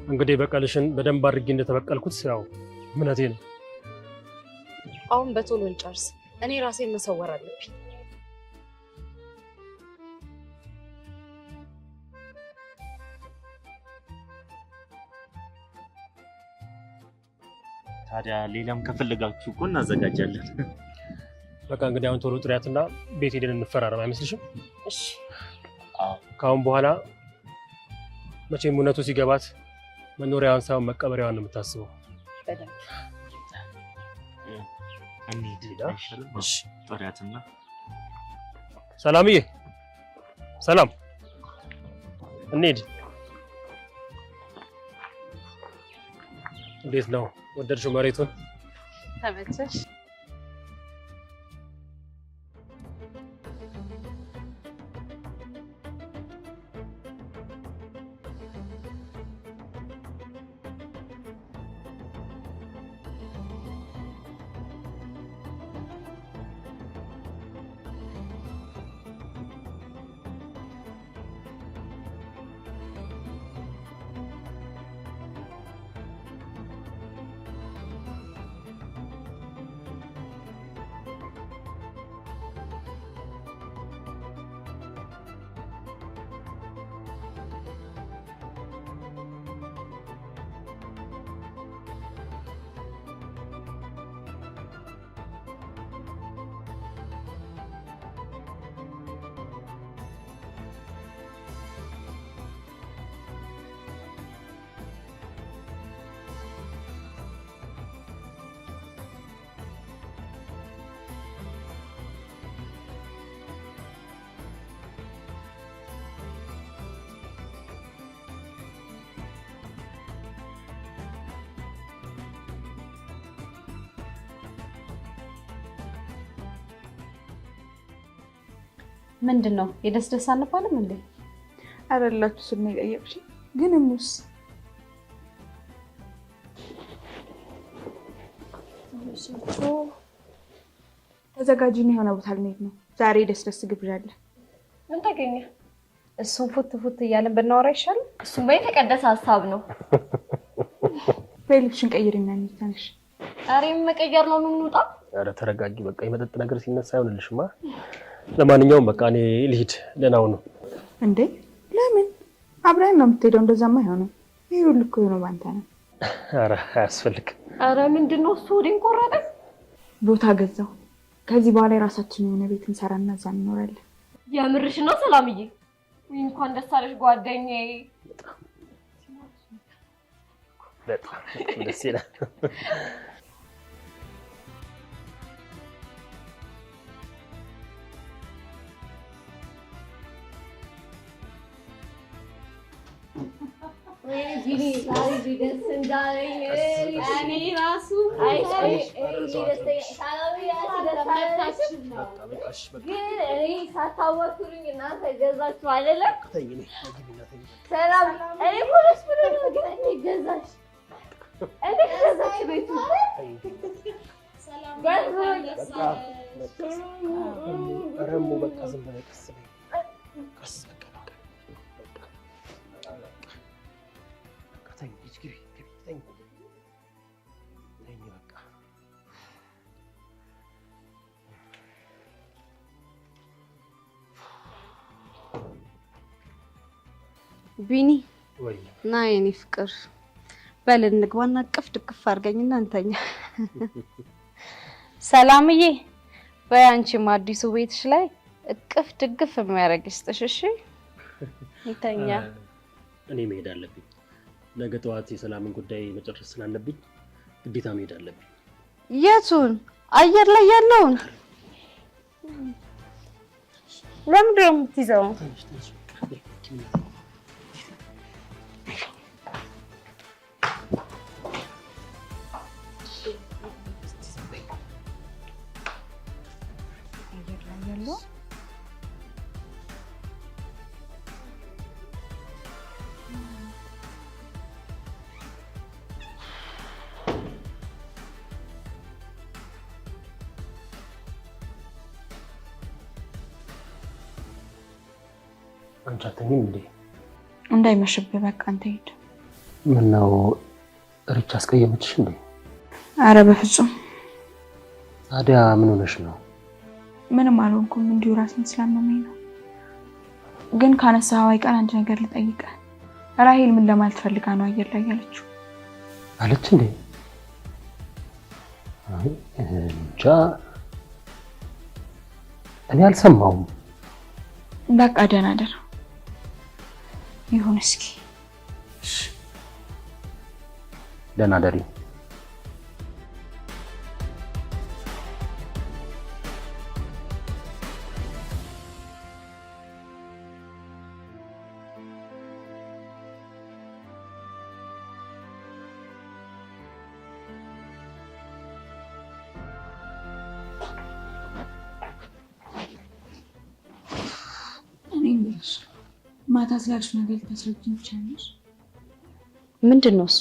እንግዲህ በቀልሽን በደንብ አድርጌ እንደተበቀልኩት ያው እምነቴ ነው። አሁን በቶሎ እንጨርስ። እኔ ራሴን መሰወር አለብኝ። ታዲያ ሌላም ከፈለጋችሁ እኮ እናዘጋጃለን። በቃ እንግዲህ አሁን ቶሎ ጥሪያትና ቤት ሄደን እንፈራረም አይመስልሽም? እሺ። ከአሁን በኋላ መቼም እውነቱ ሲገባት መኖሪያዋን ሳይሆን መቀበሪያዋን ነው የምታስበው። በደንብ እንሂድ አይሻልም? ጥሪያትና ሰላምዬ፣ ሰላም እንሂድ። እንዴት ነው ወደድሽው መሬቱን? ተመቸሽ? ምንድን ነው የደስደስ አንባልም እንዴ? አረላችሁ ስል ነው የጠየቅሽኝ። ግን እሙስ ተዘጋጅና የሆነ ቦታ ልንሄድ ነው ዛሬ። ደስደስ ግብዣ አለ። ምን ተገኘ? እሱን ፉት ፉት እያለን ብናወራ ይሻላል። እሱማ የተቀደሰ ሀሳብ ነው። በይ ልብስሽን ቀይሪና እንሂድ። ተነሽ። ኧረ መቀየር ነው የምንወጣ። ኧረ ተረጋጊ። በቃ የመጠጥ ነገር ሲነሳ አይሆንልሽማ። ለማንኛውም በቃ እኔ ልሂድ። ደህና ሁኑ። እንዴ ለምን? አብረን ነው የምትሄደው? እንደዛማ አይሆንም። ይሄ ሁሉ እኮ የሆነው ባንተ ነው። ኧረ አያስፈልግም። ኧረ ምንድን ነው እሱ? ሆዴን ቆረጠ። ቦታ ገዛው። ከዚህ በኋላ የራሳችን የሆነ ቤት እንሰራና እዛ እንኖራለን። የምርሽ ነው ሰላምዬ? እንኳን ደስ አለሽ ጓደኛዬ። በጣም ደስ ይላል። ቢኒ ዛሬ ደስ እንዳለኝ እኔ ራሱ ግን እኔ ሳታወክሉኝ እናንተ ገዛችሁ አይደለም? ሰላም እኔ እኮ ደስ ብሎኝ ነው። ግን እንዴት ገዛሽ? እንዴት ገዛች ቤቱ? ረሙ በቃ ዝም በይ፣ ቀስ በይ፣ ቀስ በቃ በቃ በቃ ተኝ፣ ሂጅ፣ ግቢ፣ ግቢ፣ ተኝ፣ ተኝ በቃ። ቢኒ ወይ ና የኔ ፍቅር፣ በል እንግባና እቅፍ ድቅፍ አድርገኝና እንተኛ። ሰላምዬ በይ አንቺም አዲሱ ቤትሽ ላይ እቅፍ ድግፍ የሚያደርግሽ ይስጥሽ። እሺ እንተኛ። እኔ መሄድ አለብኝ። ነገ ጠዋት የሰላምን ጉዳይ መጨረስ ስላለብኝ ግዴታ መሄድ አለብኝ። የቱን? አየር ላይ ያለውን? ለምንድን ነው የምትይዘው? አየር ላይ ያለው አንቺ አትተኝም እንዴ? እንዳይመሽብህ በቃ አንተ ሂድ። ምነው ሪች አስቀየመችሽ እንዴ? አረ በፍጹም። ታዲያ ምን ሆነሽ ነው? ምንም አልሆንኩም፣ እንዲሁ ራሴን ስላመመኝ ነው። ግን ካነሳኸው አይቀር አንድ ነገር ልጠይቅህ። ራሄል ምን ለማለት ፈልጋ ነው አየር ላይ ያለችው? አለች እንዴ? አይ እንጃ፣ እኔ አልሰማሁም። በቃ ደህና ደር። ይሁን እስኪ። ደህና ደሪ። እኔ የምልሽ ማታ ስላልሽው ነገር ልታስረጂኝ ትችያለሽ? ምንድን ነው እሱ?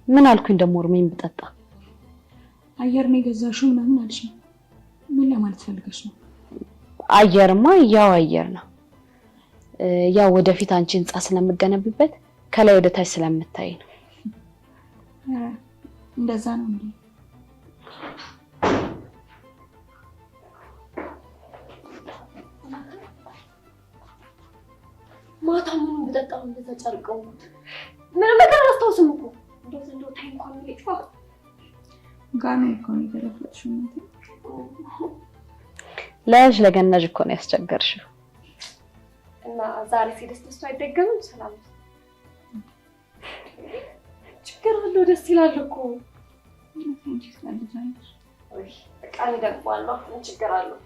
ምን አልኩኝ ደግሞ እርሜን ብጠጣ? አየር ነው የገዛሽው ምናምን አልሽኝ። ምን ለማለት ፈልገሽ ነው? አየርማ ያው አየር ነው። ያው ወደፊት አንቺ ህንጻ ስለምገነብበት ከላይ ወደ ታች ስለምታይ ነው። ኧረ እንደዛ ነው እንዴ? ማታ ምኑን ብጠጣው እንደዛ ጨርቀውት ምንም ነገር አላስታውስም እኮ። እንደው ዘንድሮ ታይ እንኳን ምን ይጥፋ። ጋኑ እኮ ነው የገለፈጥሽው እናቴ። ለያዥ ለገናዥ እኮ ነው ያስቸገርሽው። እና ዛሬ ሲደስ ደስ አይደገምም። ሰላም ችግር አለው። ደስ ይላል እኮ። አንቺ ትቀልጃለሽ። ውይ በቃ እኔ ደግሜዋለሁ። ምን ችግር አለው?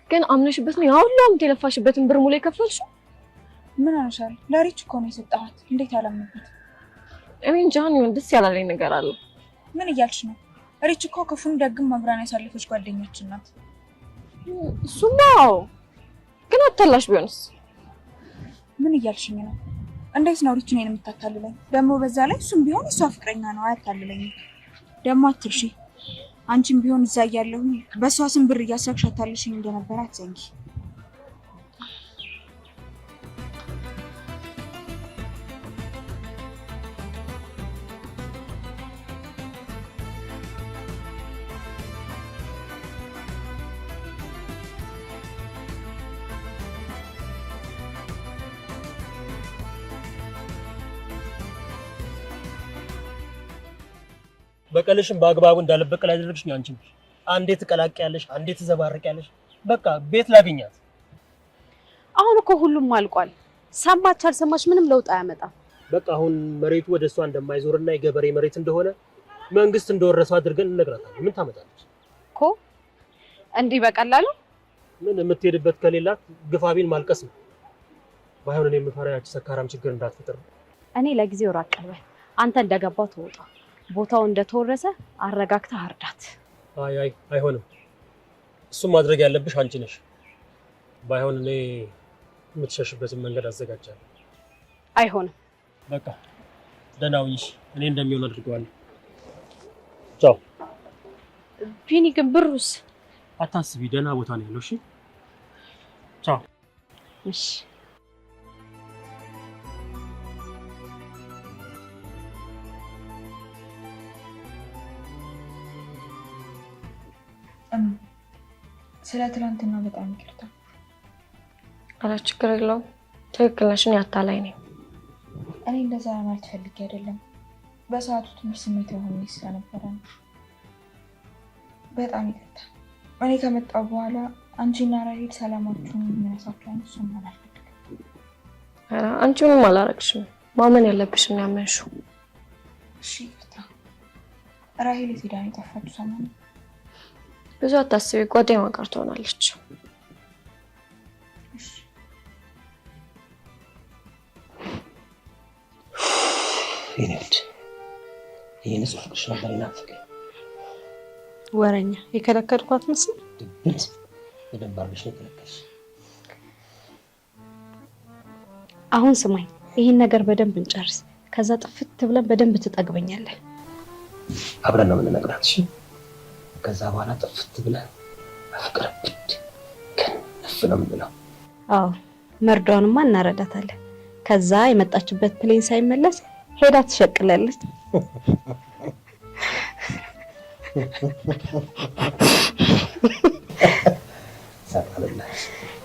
ግን አምነሽበት ነው ያ ሁሉ ዓመት የለፋሽበትን ብር ሙሉ የከፈልሽው? ምን ሆነሻል? ለሪች እኮ ነው የሰጠኋት። እንዴት አላምንበት? እኔ እንጃ ይሁን ደስ ያላለኝ ነገር አለ። ምን እያልሽ ነው? ሪች እኮ ክፉም ደግም አብራን ያሳለፈች ጓደኛችን ናት። እሱማ አዎ፣ ግን አታላሽ ቢሆንስ? ምን እያልሽኝ ነው? እንዴት ነው ሪች እኔን የምታታልለኝ? ደግሞ በዛ ላይ እሱም ቢሆን እሷ ፍቅረኛ ነው፣ አያታልለኝም። ደግሞ አትርሺ፣ አንቺም ቢሆን እዛ እያለሁኝ በእሷ ስም ብር እያሰብሽ አታልሽኝ እንደነበረ አትዘንጊ። በቀልሽን በአግባቡ እንዳልበቀል ያደረግሽኝ አንቺ ነሽ። አንዴ ትቀላቅያለሽ፣ አንዴ ትዘባርቂያለሽ። በቃ ቤት ላገኛት። አሁን እኮ ሁሉም አልቋል። ሰማች አልሰማች ምንም ለውጥ አያመጣም። በቃ አሁን መሬቱ ወደ እሷ እንደማይዞርና የገበሬ መሬት እንደሆነ መንግስት እንደወረሰው አድርገን እንነግራታለን። ምን ታመጣለች እኮ? እንዲህ በቀላሉ ምን የምትሄድበት ከሌላት ግፋቢን ማልቀስ ነው። ባይሆን እኔ የምፈራ ያቺ ሰካራም ችግር እንዳትፈጥር ነው። እኔ ለጊዜው ራቅ ልበል፣ አንተ እንደገባው ትወጣ። ቦታው እንደተወረሰ አረጋግተህ አርዳት። አይ አይ አይሆንም። እሱም ማድረግ ያለብሽ አንቺ ነሽ። ባይሆን እኔ የምትሸሽበትን መንገድ አዘጋጃለሁ። አይሆንም። በቃ ደህና ሁኚ። እኔ እንደሚሆን አድርገዋለሁ። ቻው። ቢኒ ግን ብሩስ? አታስቢ፣ ደህና ቦታ ነው ያለው። እሺ ቻው። እሺ። ስለ ትናንትና በጣም ይቅርታ። ኧረ ችግር የለውም። ትክክል ነሽ። እኔ አታላይ ነኝ። እኔ እንደዛ ለማለት ፈልጌ አይደለም። በሰዓቱ ትንሽ ስሜት ሆኜ ስለነበረ ነው። በጣም ይቅርታ። እኔ ከመጣሁ በኋላ አንቺና ራሄል ሰላማችሁን የሚነሳችሁ አይነት ሰው መሆን አልፈልግም። ኧረ አንቺ ምንም አላረግሽም። ማመን ያለብሽን ነው ያመንሽው። እሺ ይቅርታ። ራሄል የት ሄዳ ነው የጠፋችው ሰሞኑን? ብዙ አታስቢ፣ ጓደኛዋ ጋር ትሆናለች። እሺ። የኔ ልጅ ይሄ ንጹህ ፍቅርሽ ነበር የናፈቀኝ። ወረኛ የከለከልኳት ምስል ድብት በደንብ አድርገሽ ነው የከለከልሽ። አሁን ስማኝ፣ ይህን ነገር በደንብ እንጨርስ። ከዛ ጥፍት ብለን በደንብ ትጠግበኛለህ። አብረን ነው የምንነግራት። እሺ ከዛ በኋላ ጥፍት ብለን በፍቅር ብድ ክንፍ ነው የምንለው። አዎ መርዷንማ እናረዳታለን። ከዛ የመጣችበት plane ሳይመለስ ሄዳ ትሸቅላለች።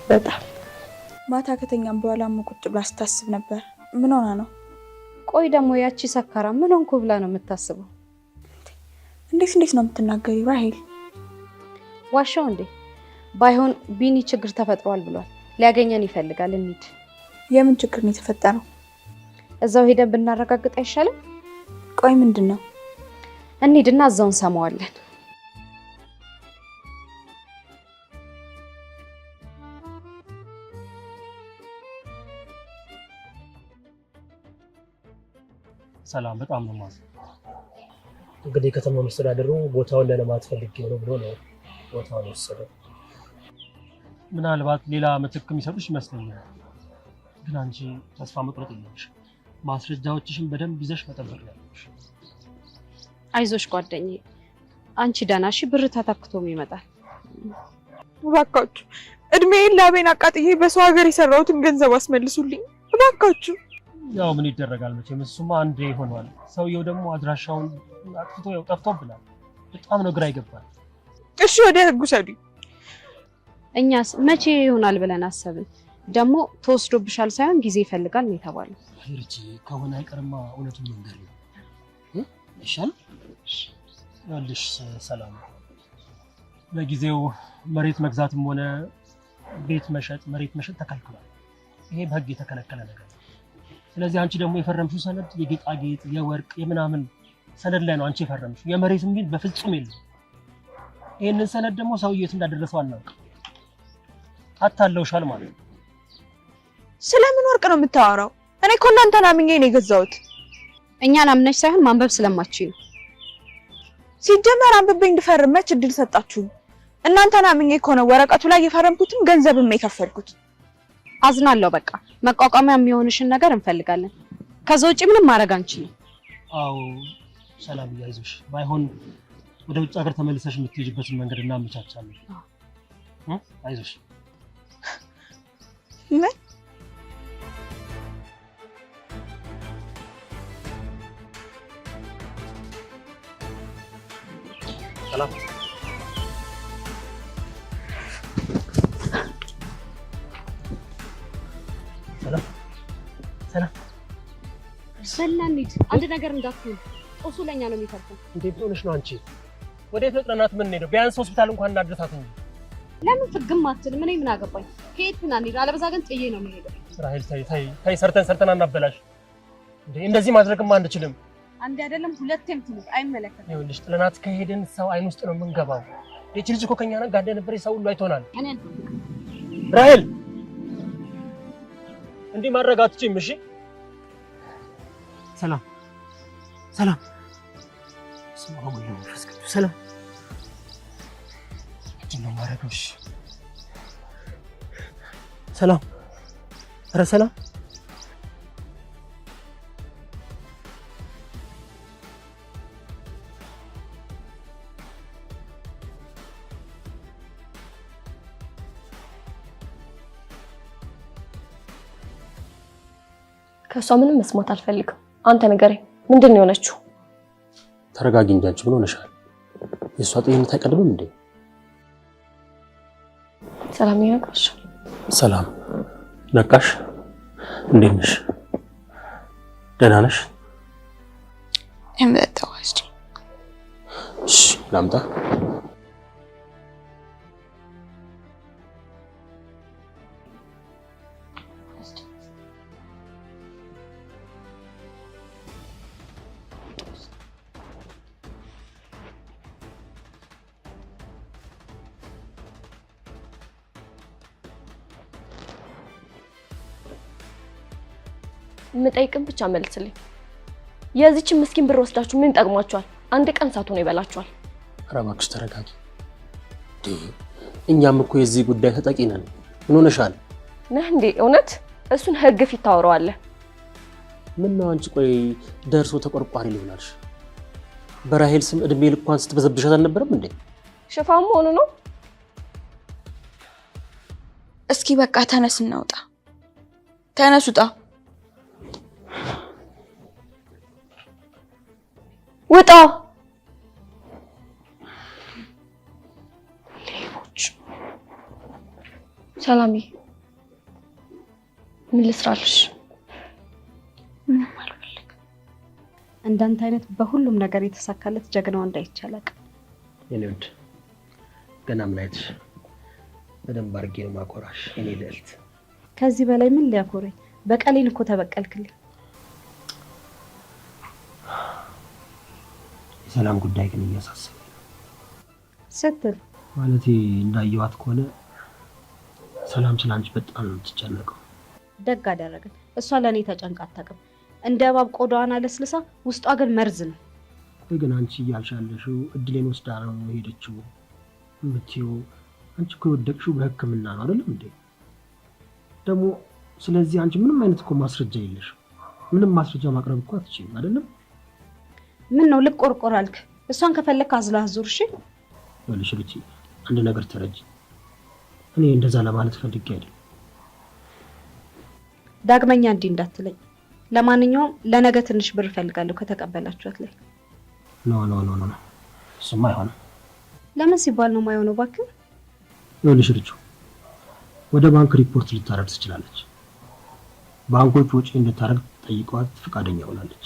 በጣም ማታ ከተኛም በኋላ ቁጭ ብላ ስታስብ ነበር። ምን ሆና ነው? ቆይ ደግሞ ያቺ ሰካራ ምን ሆንኩ ብላ ነው የምታስበው? እንዴት እንዴት ነው የምትናገሪው ራሄል? ዋሻው እንዴ? ባይሆን ቢኒ ችግር ተፈጥሯል ብሏል። ሊያገኘን ይፈልጋል። እንሂድ። የምን ችግር ነው የተፈጠረው? እዛው ሄደን ብናረጋግጥ አይሻልም? ቆይ ምንድን ነው? እንሂድና እዛው እንሰማዋለን። ሰላም፣ በጣም ነው የማዝነው። እንግዲህ ከተማ መስተዳደሩ ቦታውን ለልማት ፈልጌ ነው ብሎ ነው ቦታውን የወሰደው። ምናልባት ሌላ ምትክ የሚሰጡሽ ይመስለኛል። ግን አንቺ ተስፋ መቁረጥ የለብሽ። ማስረጃዎችሽን በደንብ ይዘሽ መጠበቅ ነው ያለብሽ። አይዞሽ ጓደኛዬ፣ አንቺ ደህና እሺ። ብር ተተክቶም ይመጣል። እባካችሁ እድሜዬን ላቤን አቃጥዬ በሰው ሀገር የሰራሁትን ገንዘብ አስመልሱልኝ እባካችሁ። ያው ምን ይደረጋል መቼም እሱማ አንዴ ሆኗል። ሰውየው ደግሞ አድራሻውን አጥፍቶ ያው ጠፍቶብናል። በጣም ነው ግራ ይገባል። እሺ ወደ ህግ ውሰዱኝ። እኛስ መቼ ይሆናል ብለን አሰብን። ደግሞ ተወስዶብሻል ሳይሆን ጊዜ ይፈልጋል ነው የተባለው። ርቺ ከሆነ አይቀርማ እውነቱን መንገር ነው ይሻል። ይኸውልሽ ሰላም፣ ለጊዜው መሬት መግዛትም ሆነ ቤት መሸጥ መሬት መሸጥ ተከልክሏል። ይሄ በህግ የተከለከለ ነገር ነው። ስለዚህ አንቺ ደግሞ የፈረምሽው ሰነድ የጌጣጌጥ የወርቅ የምናምን ሰነድ ላይ ነው አንቺ የፈረምሽው። የመሬት የሚል በፍጹም የለም። ይህንን ሰነድ ደግሞ ሰውዬው የት እንዳደረሰው አናውቅም። አታለውሻል ማለት ነው። ስለምን ወርቅ ነው የምታወራው? እኔ እኮ እናንተን አምኜ ነው የገዛሁት። እኛን አምነሽ ሳይሆን ማንበብ ስለማትችይ ነው። ሲጀመር አንብቤ እንድፈርም መች እድል ሰጣችሁኝ? እናንተን አምኜ እኮ ነው ወረቀቱ ላይ የፈረምኩትም ገንዘብም የከፈልኩት። አዝናለሁ። በቃ መቋቋሚያ የሚሆንሽን ነገር እንፈልጋለን። ከዛ ውጪ ምንም ማድረግ አንችልም። አዎ ሰላም፣ አይዞሽ። ባይሆን ወደ ውጭ ሀገር ተመልሰሽ የምትሄጂበትን መንገድ እናመቻቻለን። አይዞሽ። ምን ሰላም ሰላም ሰላም፣ በላ እንሂድ። አንድ ነገር እንዳትሆን፣ ጦሱ ለኛ ነው የሚተርፈው። እንዴት ሆነሽ ነው አንቺ? ወዴት ነው ጥለናት የምንሄደው? ቢያንስ ሆስፒታል እንኳን እናድርሳት እንጂ። ለምን ፍግም አትልም? እኔ ምን አገባኝ? ከየት ምን አንሄድ። አለበዛ ግን ጥዬ ነው የምሄደው። ራሄል ተይ ተይ ተይ፣ ሰርተን ሰርተን አናበላሽ። እንዴ እንደዚህ ማድረግማ አንችልም። አንዴ አይደለም ሁለቴም ትሙት፣ አይመለከትም። ይኸውልሽ ጥለናት ከሄድን ሰው አይን ውስጥ ነው የምንገባው። ይህች ልጅ እኮ ከኛ ጋር እንደነበረ ሰው ሁሉ አይቶናል። እኔ አልፈልግም። ራሄል እንዲህ ማድረግ አትችይም። እሺ ሰላም ሰላም፣ ስማ ወልድ መንፈስ ቅዱስ ሰላም። ምንድን ነው የማደርገው? እሺ ሰላም፣ ኧረ ሰላም። ከእሷ ምንም መስማት አልፈልግም። አንተ ንገረኝ፣ ምንድን ነው የሆነችው? ተረጋጊ እንጂ አንቺ ምን ሆነሻል? የእሷ ጤንነት አይቀድምም እንዴ? ሰላም ነቃሽ? ሰላም ነቃሽ? እንዴት ነሽ? ደህና ነሽ? የምጠጣው እስኪ። እሺ ላምጣ። የምጠይቅን ብቻ መልስልኝ። የዚችን ምስኪን ብር ወስዳችሁ ምን ይጠቅሟችኋል? አንድ ቀን ሳትሆኑ ይበላችኋል። ኧረ እባክሽ ተረጋጊ። እኛም እኮ የዚህ ጉዳይ ተጠቂ ነን። ምን ሆነሻል? ነህ እንዴ? እውነት እሱን ህግ ፊት ታወራዋለህ። ምን ነው አንቺ? ቆይ ደርሶ ተቆርቋሪ ሊሆናልሽ? በራሄል ስም እድሜ ልኳን ስትበዘብሻት አልነበረም እንዴ? ሽፋን መሆኑ ነው። እስኪ በቃ ተነስ እናውጣ። ተነስ ውጣ። ውጣ! ሌቦች! ሰላምዬ ምን ልስራልሽ? ምንም አልፈልግም። እንዳንተ አይነት በሁሉም ነገር የተሳካለት ጀግናው እንዳይቻላቅ። የኔ ውድ ገና ምን አይተሽ? በደንብ አድርጌ ነው ማኮራሽ የኔ ልዕልት። ከዚህ በላይ ምን ሊያኮረኝ? በቀሌን እኮ ተበቀልክልኝ። የሰላም ጉዳይ ግን እያሳሰበኝ ነው። ስትል ማለቴ እንዳየኋት ከሆነ ሰላም ስላንቺ በጣም ነው የምትጨነቀው። ደግ አደረገን። እሷ ለእኔ ተጨንቃ አታውቅም። እንደ እባብ ቆዳዋን አለስልሳ ውስጧ ግን መርዝ ነው። ቆይ ግን አንቺ እያልሽ ያለሽው እድሌን ወስዳ ነው የሄደችው የምትይው፣ አንቺ እኮ የወደቅሽው በሕክምና ነው አይደለም እንዴ? ደግሞ ስለዚህ አንቺ ምንም አይነት እኮ ማስረጃ የለሽም። ምንም ማስረጃ ማቅረብ እኮ አትችይም አይደለም? ምን ነው ልቆርቆር አልክ? እሷን ከፈለክ አዝላህ ዙር። እሺ ይኸውልሽ ሩቲ፣ አንድ ነገር ተረጂ። እኔ እንደዛ ለማለት ፈልጌ አይደለም። ዳግመኛ እንዲህ እንዳትለኝ። ለማንኛውም ለነገ ትንሽ ብር እፈልጋለሁ ከተቀበላችኋት ላይ። No no no no፣ እሱማ አይሆንም። ለምን ሲባል ነው የማይሆነው? እባክህ ይኸውልሽ ሩቲ፣ ወደ ባንክ ሪፖርት ልታደርግ ትችላለች። ባንኮች ወጪ እንድታደርግ ጠይቀዋት ፈቃደኛ ሆናለች።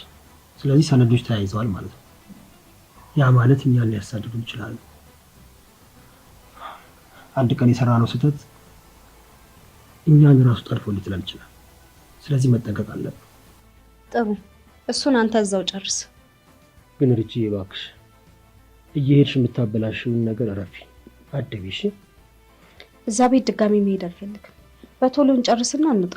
ስለዚህ ሰነዶች ተያይዘዋል ማለት ነው። ያ ማለት እኛን ሊያሳድዱ ይችላሉ። አንድ ቀን የሰራነው ስህተት እኛን ራሱ ጠልፎ ሊጥለን ይችላል። ስለዚህ መጠንቀቅ አለብን። ጥሩ፣ እሱን አንተ እዛው ጨርስ። ግን ርቺ እባክሽ እየሄድሽ የምታበላሽውን ነገር እረፊ፣ አደቢ። እሺ? እዛ ቤት ድጋሚ መሄድ አልፈልግም። በቶሎ እንጨርስና እንውጣ።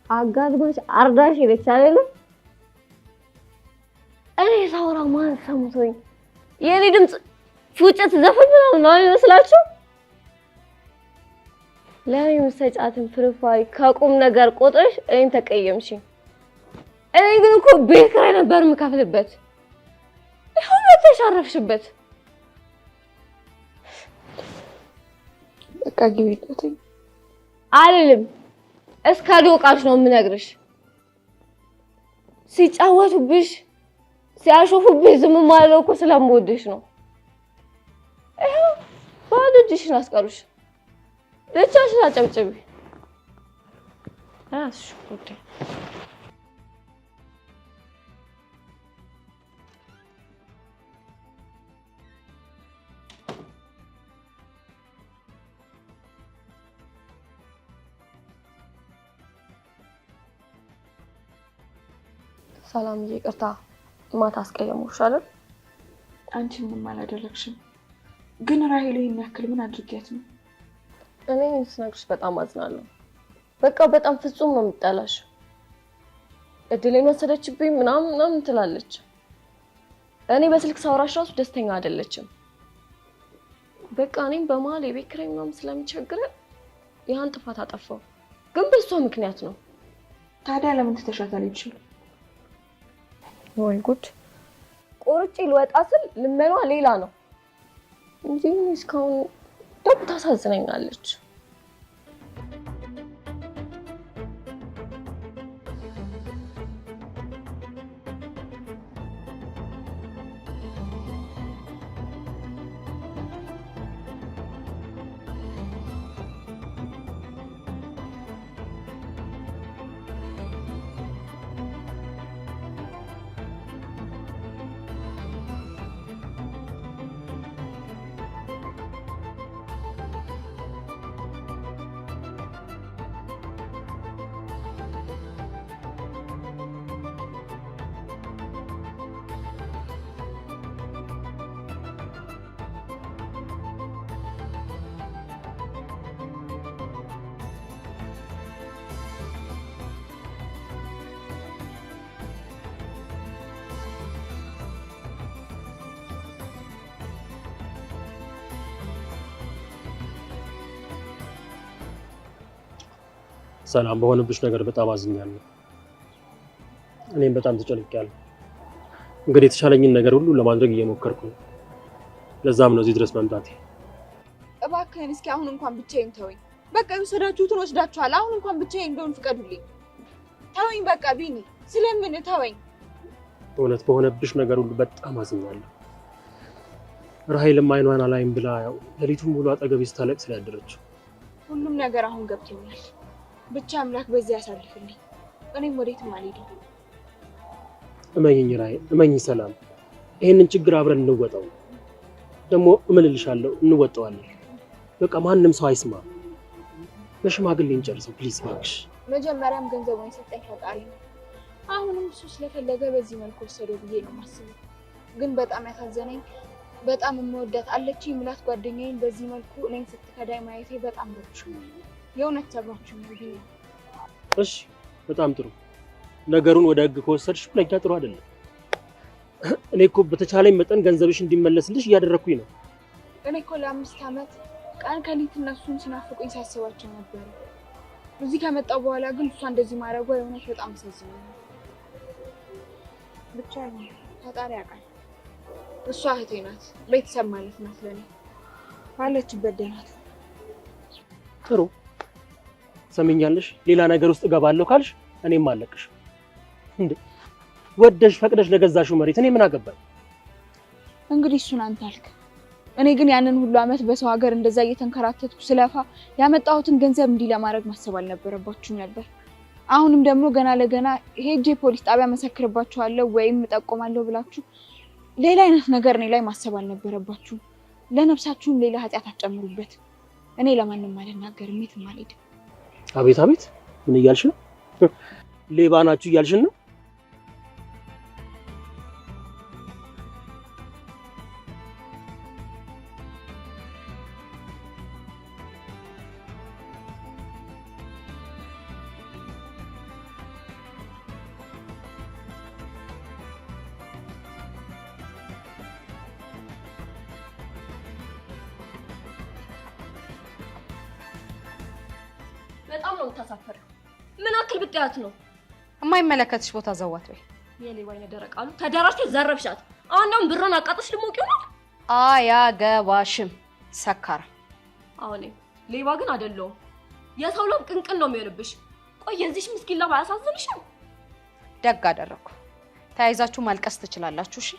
አጋድማሽ አርዳሽ ሄደች አይደለ? እኔ ሳወራ ማን ሰምቶኝ? የኔ ድምፅ ፉጨት ዘፈን ምናምን ነው የሚመስላችሁ? ለእኔ የምትሰጫትን ፍርፋሪ ከቁም ነገር ቆጥረሽ እኔን ተቀየምሽኝ። እኔ ግን እኮ ቤት ኪራይ ነበር የምከፍልበት። ይኸው መተሽ አረፍሽበት። በቃ ግቢ አልልም። እስከ ዶቃሽ ነው የምነግርሽ። ሲጫወቱብሽ ሲያሾፉብሽ ዝም ማለው እኮ ስለምወድሽ ነው። ይኸው ባዶ እጅሽን አስቀሩሽ። ብቻሽን አጨብጭቢ። ራስሽ ጉዳይ። ሰላምዬ ይቅርታ፣ ማታ አስቀየምኩሽ አይደል? አንቺ ምንም አላደረግሽም። ግን ራሄል ይሄን ያክል ምን አድርጊያት ነው? እኔ ስነግርሽ በጣም አዝናለሁ። በቃ በጣም ፍጹም ነው የምጠላሽ። እድሌን ወሰደችብኝ ምናምን ምናምን ትላለች። እኔ በስልክ ሳውራሽ ራሱ ደስተኛ አይደለችም። በቃ እኔም በመሀል የቤት ኪራይ ምናምን ስለሚቸግረን ያን ጥፋት አጠፋው፣ ግን በእሷ ምክንያት ነው። ታዲያ ለምን ትተሻታል? ወይ ጉድ! ቆርጬ ልወጣ ስል ልመኗ ሌላ ነው እንጂ እስካሁን ደግሞ ታሳዝነኛለች። ሰላም፣ በሆነብሽ ነገር በጣም አዝኛለሁ። እኔም በጣም ተጨንቄያለሁ። እንግዲህ የተቻለኝን ነገር ሁሉ ለማድረግ እየሞከርኩ ነው። ለዛም ነው እዚህ ድረስ መምጣቴ። እባክህን እስኪ አሁን እንኳን ብቻዬን ተወኝ። በቃ የወሰዳችሁትን ወስዳችኋል። አሁን እንኳን ብቻዬን እንደሆን ፍቀዱልኝ። ተወኝ በቃ ቢኒ፣ ስለምን ተወኝ። በእውነት በሆነብሽ ነገር ሁሉ በጣም አዝኛለሁ። ራሄልም አይኗን አላይም ብላ ያው ሌሊቱን ሙሉ አጠገቤ ስታለቅስ ስላደረችው ሁሉም ነገር አሁን ገብቶኛል። ብቻ አምላክ በዚህ ያሳልፍልኝ። እኔም ወዴትም አልሄድም። እመኝኝ ራሄል፣ እመኝኝ ሰላም፣ ይሄንን ችግር አብረን እንወጣው። ደግሞ እምልልሻለሁ እንወጣዋለን። በቃ ማንም ሰው አይስማ፣ በሽማግሌ እንጨርሰው please እባክሽ። መጀመሪያም ገንዘቡን የሰጠኝ ፈጣሪ ነው። አሁንም እሱ ስለፈለገ በዚህ መልኩ ወሰደው ብዬ ነው የማስበው። ግን በጣም ያሳዘነኝ በጣም የምወዳት አለችኝ የምላት ጓደኛዬን በዚህ መልኩ እኔን ስትከዳኝ ማየቴ በጣም ረብሾኛል። የእውነት ሰብራችሁኛል ቢኒ። እሺ በጣም ጥሩ። ነገሩን ወደ ህግ ከወሰድሽ ለኛ ጥሩ አይደለም። እኔ እኮ በተቻለኝ መጠን ገንዘብሽ እንዲመለስልሽ እያደረኩኝ ነው። እኔ እኮ ለ5 ዓመት ቀን ከሌት እነሱን ሲናፍቁኝ ሳስባቸው ነበር። እዚህ ከመጣሁ በኋላ ግን እሷ እንደዚህ ማድረጓ የእውነት በጣም አሳዝኖኛል። ብቻ ፈጣሪ ያውቃል። እሷ እህቴ ናት፣ ቤተሰብ ማለት ናት ለኔ። ባለችበት ደህና ናት። ጥሩ ሰሚኛለሽ። ሌላ ነገር ውስጥ እገባለሁ ካልሽ እኔም አለቅሽ። እንዴ ወደሽ ፈቅደሽ ለገዛሽው መሬት እኔ ምን አገባኝ? እንግዲህ እሱን አንተ አልክ። እኔ ግን ያንን ሁሉ ዓመት በሰው ሀገር እንደዛ እየተንከራተትኩ ስለፋ ያመጣሁትን ገንዘብ እንዲህ ለማድረግ ማሰብ አልነበረባችሁም ነበር። አሁንም ደግሞ ገና ለገና ሄጄ ፖሊስ ጣቢያ መሰክርባችኋለሁ ወይም እጠቆማለሁ ብላችሁ ሌላ አይነት ነገር እኔ ላይ ማሰብ አልነበረባችሁም። ለነፍሳችሁም ሌላ ኃጢአት አትጨምሩበት። እኔ ለማንም አልናገርም፣ የትም አልሄድም። አቤት አቤት፣ ምን እያልሽ ነው? ሌባ ናችሁ እያልሽን ነው? በጣም ነው የምታሳፈሪው። ምን አክል ብትያት ነው? የማይመለከትሽ ቦታ ዘዋት ወይ የሌባ አይነ ደረቅ አሉ ተደራጅተሽ ዘረፍሻት። አሁን ደግሞ ብሯን አቃጥሽ ልሞቂው ነው። አያገባሽም ሰካራ። አሁን ሌባ ግን አይደለሁም። የሰው ላብ ቅንቅን ነው የሚሆንብሽ። ቆይ የዚህች ምስኪን ላብ አያሳዝንሽም? ደግ አደረኩ። ተያይዛችሁ ማልቀስ ትችላላችሁ። እሺ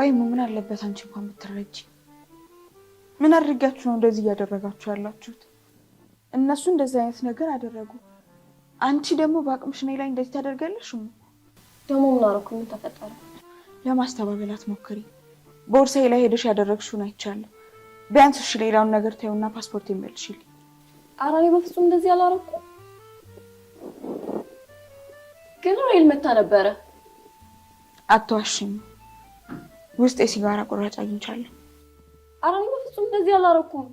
ቆይ ምን አለበት አንቺ እንኳን ብትረጂ? ምን አድርጋችሁ ነው እንደዚህ እያደረጋችሁ ያላችሁት? እነሱ እንደዚህ አይነት ነገር አደረጉ፣ አንቺ ደግሞ በአቅምሽ እኔ ላይ እንደዚህ ታደርጋለሽ? ደግሞ ምን አደረኩ? ምን ተፈጠረ? ለማስተባበል አትሞክሪ። ቦርሳዬ ላይ ሄደሽ ያደረግሽውን አይቻለሁ። ቢያንስ እሺ ሌላውን ነገር ተይውና ፓስፖርት ይመልሽልኝ። ኧረ እኔ በፍጹም እንደዚህ አላደረኩም። ግን ራሔል መታ ነበረ። አትዋሽኝ። ውስጥ የሲጋራ ቁራጭ አግኝቻለሁ። ኧረ እኔ በፍጹም እንደዚህ አላደረኩም።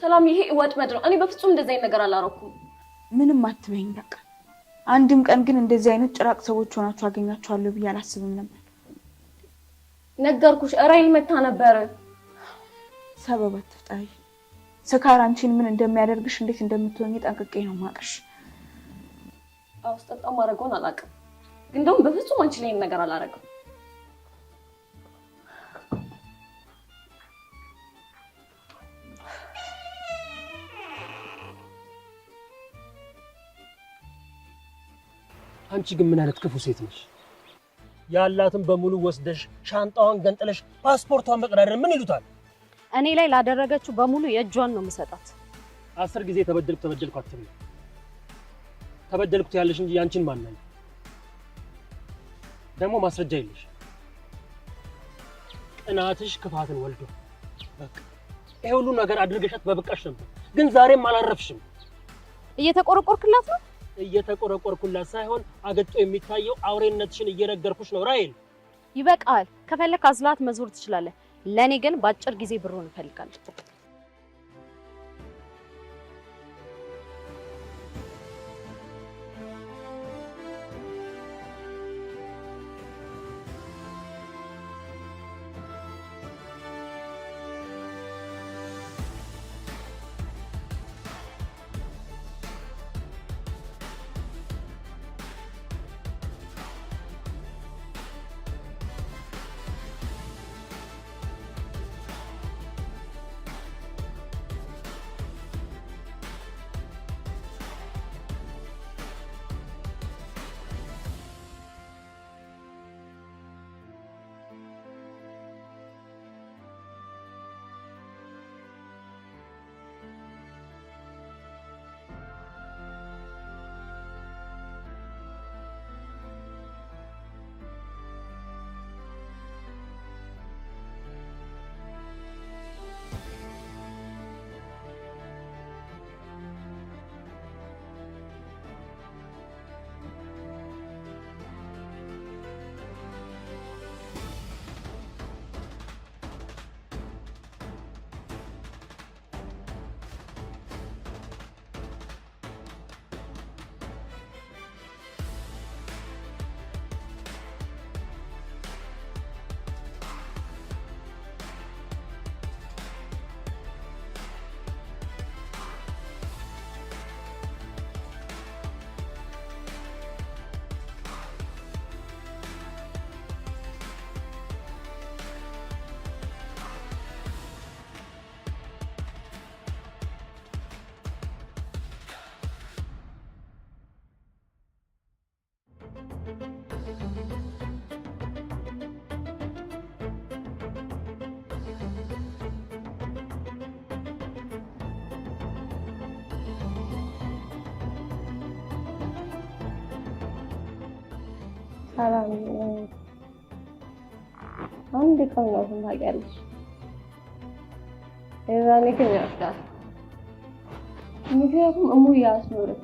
ሰላም፣ ይሄ ወጥመድ ነው። እኔ በፍጹም እንደዚህ አይነት ነገር አላደረኩም። ምንም አትበይኝ በቃ። አንድም ቀን ግን እንደዚህ አይነት ጭራቅ ሰዎች ሆናችሁ አገኛችኋለሁ ብዬ አላስብም ነበር። ነገርኩሽ፣ ራሔል መታ ነበረ። ሰበብ አትፍጠሪ። ስካር አንቺን ምን እንደሚያደርግሽ እንዴት እንደምትሆኝ ጠንቅቄ ነው የማውቅሽ። አዎ ስጠጣ ማድረገውን አላውቅም፣ ግን ደግሞ በፍጹም አንቺ ላይ ነገር አላደረግም። አንቺ ግን ምን አይነት ክፉ ሴት ነሽ? ያላትን በሙሉ ወስደሽ ሻንጣዋን ገንጥለሽ ፓስፖርቷን መቅዳደር ምን ይሉታል? እኔ ላይ ላደረገችው በሙሉ የእጇን ነው የምሰጣት። 10 ጊዜ ተበደልኩ ተበደልኩ አትበይ። ተበደልኩት ያለሽ እንጂ ያንቺን ማን አለ? ደግሞ ማስረጃ የለሽ። ቅናትሽ ክፋትን ወልዶ በቃ ይሄ ሁሉ ነገር አድርገሻት በብቃሽ ነበር፣ ግን ዛሬም አላረፍሽም። እየተቆረቆርክላት ነው? እየተቆረቆርኩላት ሳይሆን አገጦ የሚታየው አውሬነትሽን እየነገርኩሽ ነው ራሔል። ይበቃል። ከፈለክ አዝላት መዞር ትችላለህ። ለኔ ግን በአጭር ጊዜ ብሩን እፈልጋለሁ። ሰላም አንድ ቀን ነው ታውቂያለሽ። የዛኔ ግን ይወስዳል። ምክንያቱም እሙዬ አስኖረች።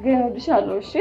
ግን እወድሻለሁ። እሺ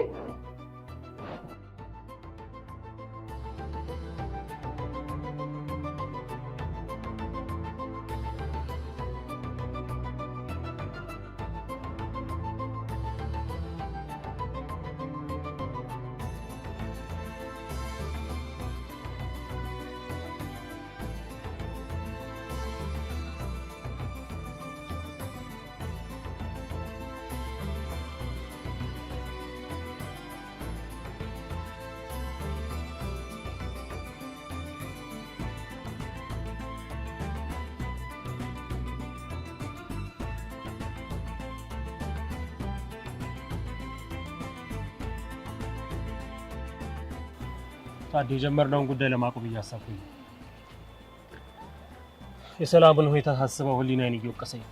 ታዲያ የጀመርነውን ጉዳይ ለማቆም እያሰብኩኝ ነው። የሰላምን ሁኔታ ሳስበው ህሊናዬን እየወቀሰኝ ነው።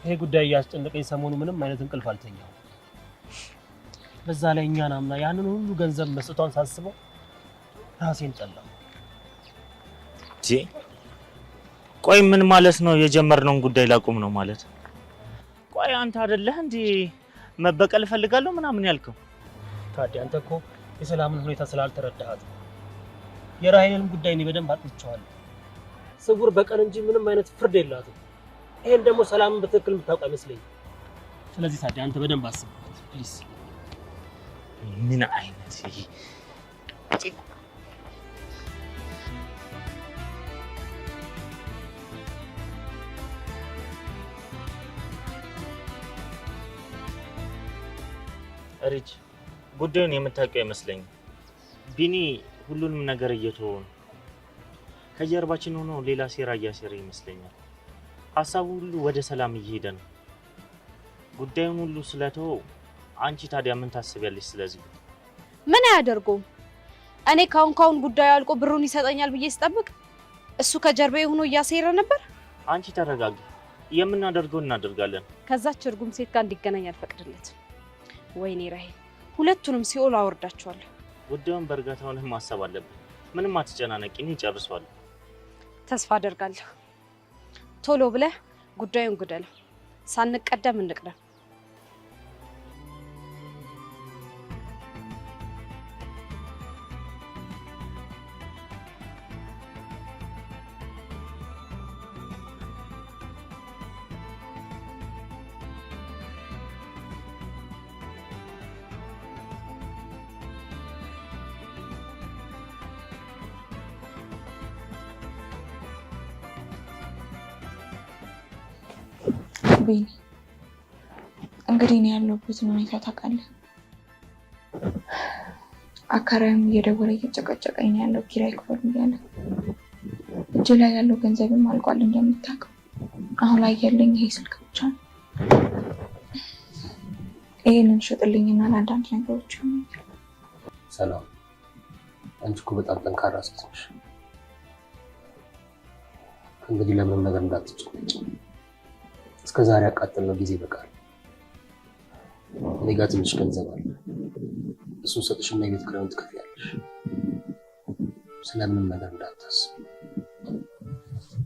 ይሄ ጉዳይ እያስጨነቀኝ ሰሞኑ ምንም አይነት እንቅልፍ አልተኛሁም። በዛ ላይ እኛን አምና ያንን ሁሉ ገንዘብ መስጠቷን ሳስበው ራሴን ጠላሁ። ጂ ቆይ ምን ማለት ነው? የጀመርነውን ጉዳይ ላቁም ነው ማለት? ቆይ አንተ አይደለህ እንዴ መበቀል እፈልጋለሁ ምናምን ያልከው? ታዲያ አንተ እኮ የሰላምን ሁኔታ ስላልተረዳሃት ነው። የራሔልን ጉዳይ እኔ በደንብ አጥንቼዋለሁ። ስውር በቀል እንጂ ምንም አይነት ፍርድ የላትም። ይሄን ደግሞ ሰላምን በትክክል የምታውቅ አይመስለኝም። ስለዚህ ታዲያ አንተ በደንብ አስብበት please። ምን አይነት ይሄ ሪች፣ ጉዳዩን የምታውቀው አይመስለኝም። ቢኒ ሁሉንም ነገር እየተወው ነው። ከጀርባችን ሆኖ ሌላ ሴራ እያሴረ ይመስለኛል። ሀሳቡ ሁሉ ወደ ሰላም እየሄደ ነው። ጉዳዩን ሁሉ ስለተወው አንቺ ታዲያ ምን ታስቢያለሽ? ስለዚህ ምን አያደርገውም። እኔ ካሁን ካሁን ጉዳዩ አልቆ ብሩን ይሰጠኛል ብዬ ስጠብቅ እሱ ከጀርባዬ ሆኖ እያሴረ ነበር። አንቺ ተረጋጊ። የምናደርገው እናደርጋለን። ከዛች እርጉም ሴት ጋር እንዲገናኝ አልፈቅድለትም። ወይኔ ራሔል፣ ሁለቱንም ሲኦል አወርዳቸዋለሁ። ጉዳዩን በእርጋታ ሆነህ ማሰብ አለብን። ምንም አትጨናነቂ፣ እኔ እጨርሰዋለሁ። ተስፋ አደርጋለሁ። ቶሎ ብለህ ጉዳዩን ግደለው። ሳንቀደም እንቅደም። ቢኒ እንግዲህ እኔ ያለሁበትን ሁኔታ ታውቃለህ። አከራዩም እየደወለ እየጨቀጨቀኝ ነው ያለው ኪራይ ክፈሉ እያለ። እጅ ላይ ያለው ገንዘብም አልቋል እንደምታውቀው። አሁን ላይ ያለኝ ይሄ ስልክ ብቻ ነው። ይሄንን ሽጥልኝና ለአንዳንድ ነገሮች ይሆነኛል። ሰላም፣ አንቺ እኮ በጣም ጠንካራ ሴት ነሽ። ከእንግዲህ ለምንም ነገር እንዳትጨነቂ። እስከ ዛሬ ያቃጠልነው ጊዜ ይበቃል። እኔ ጋር ትንሽ ገንዘብ አለ። እሱን ሰጥሽና የቤት ኪራዩን ትከፍያለሽ። ስለምንም ነገር እንዳታስቢ።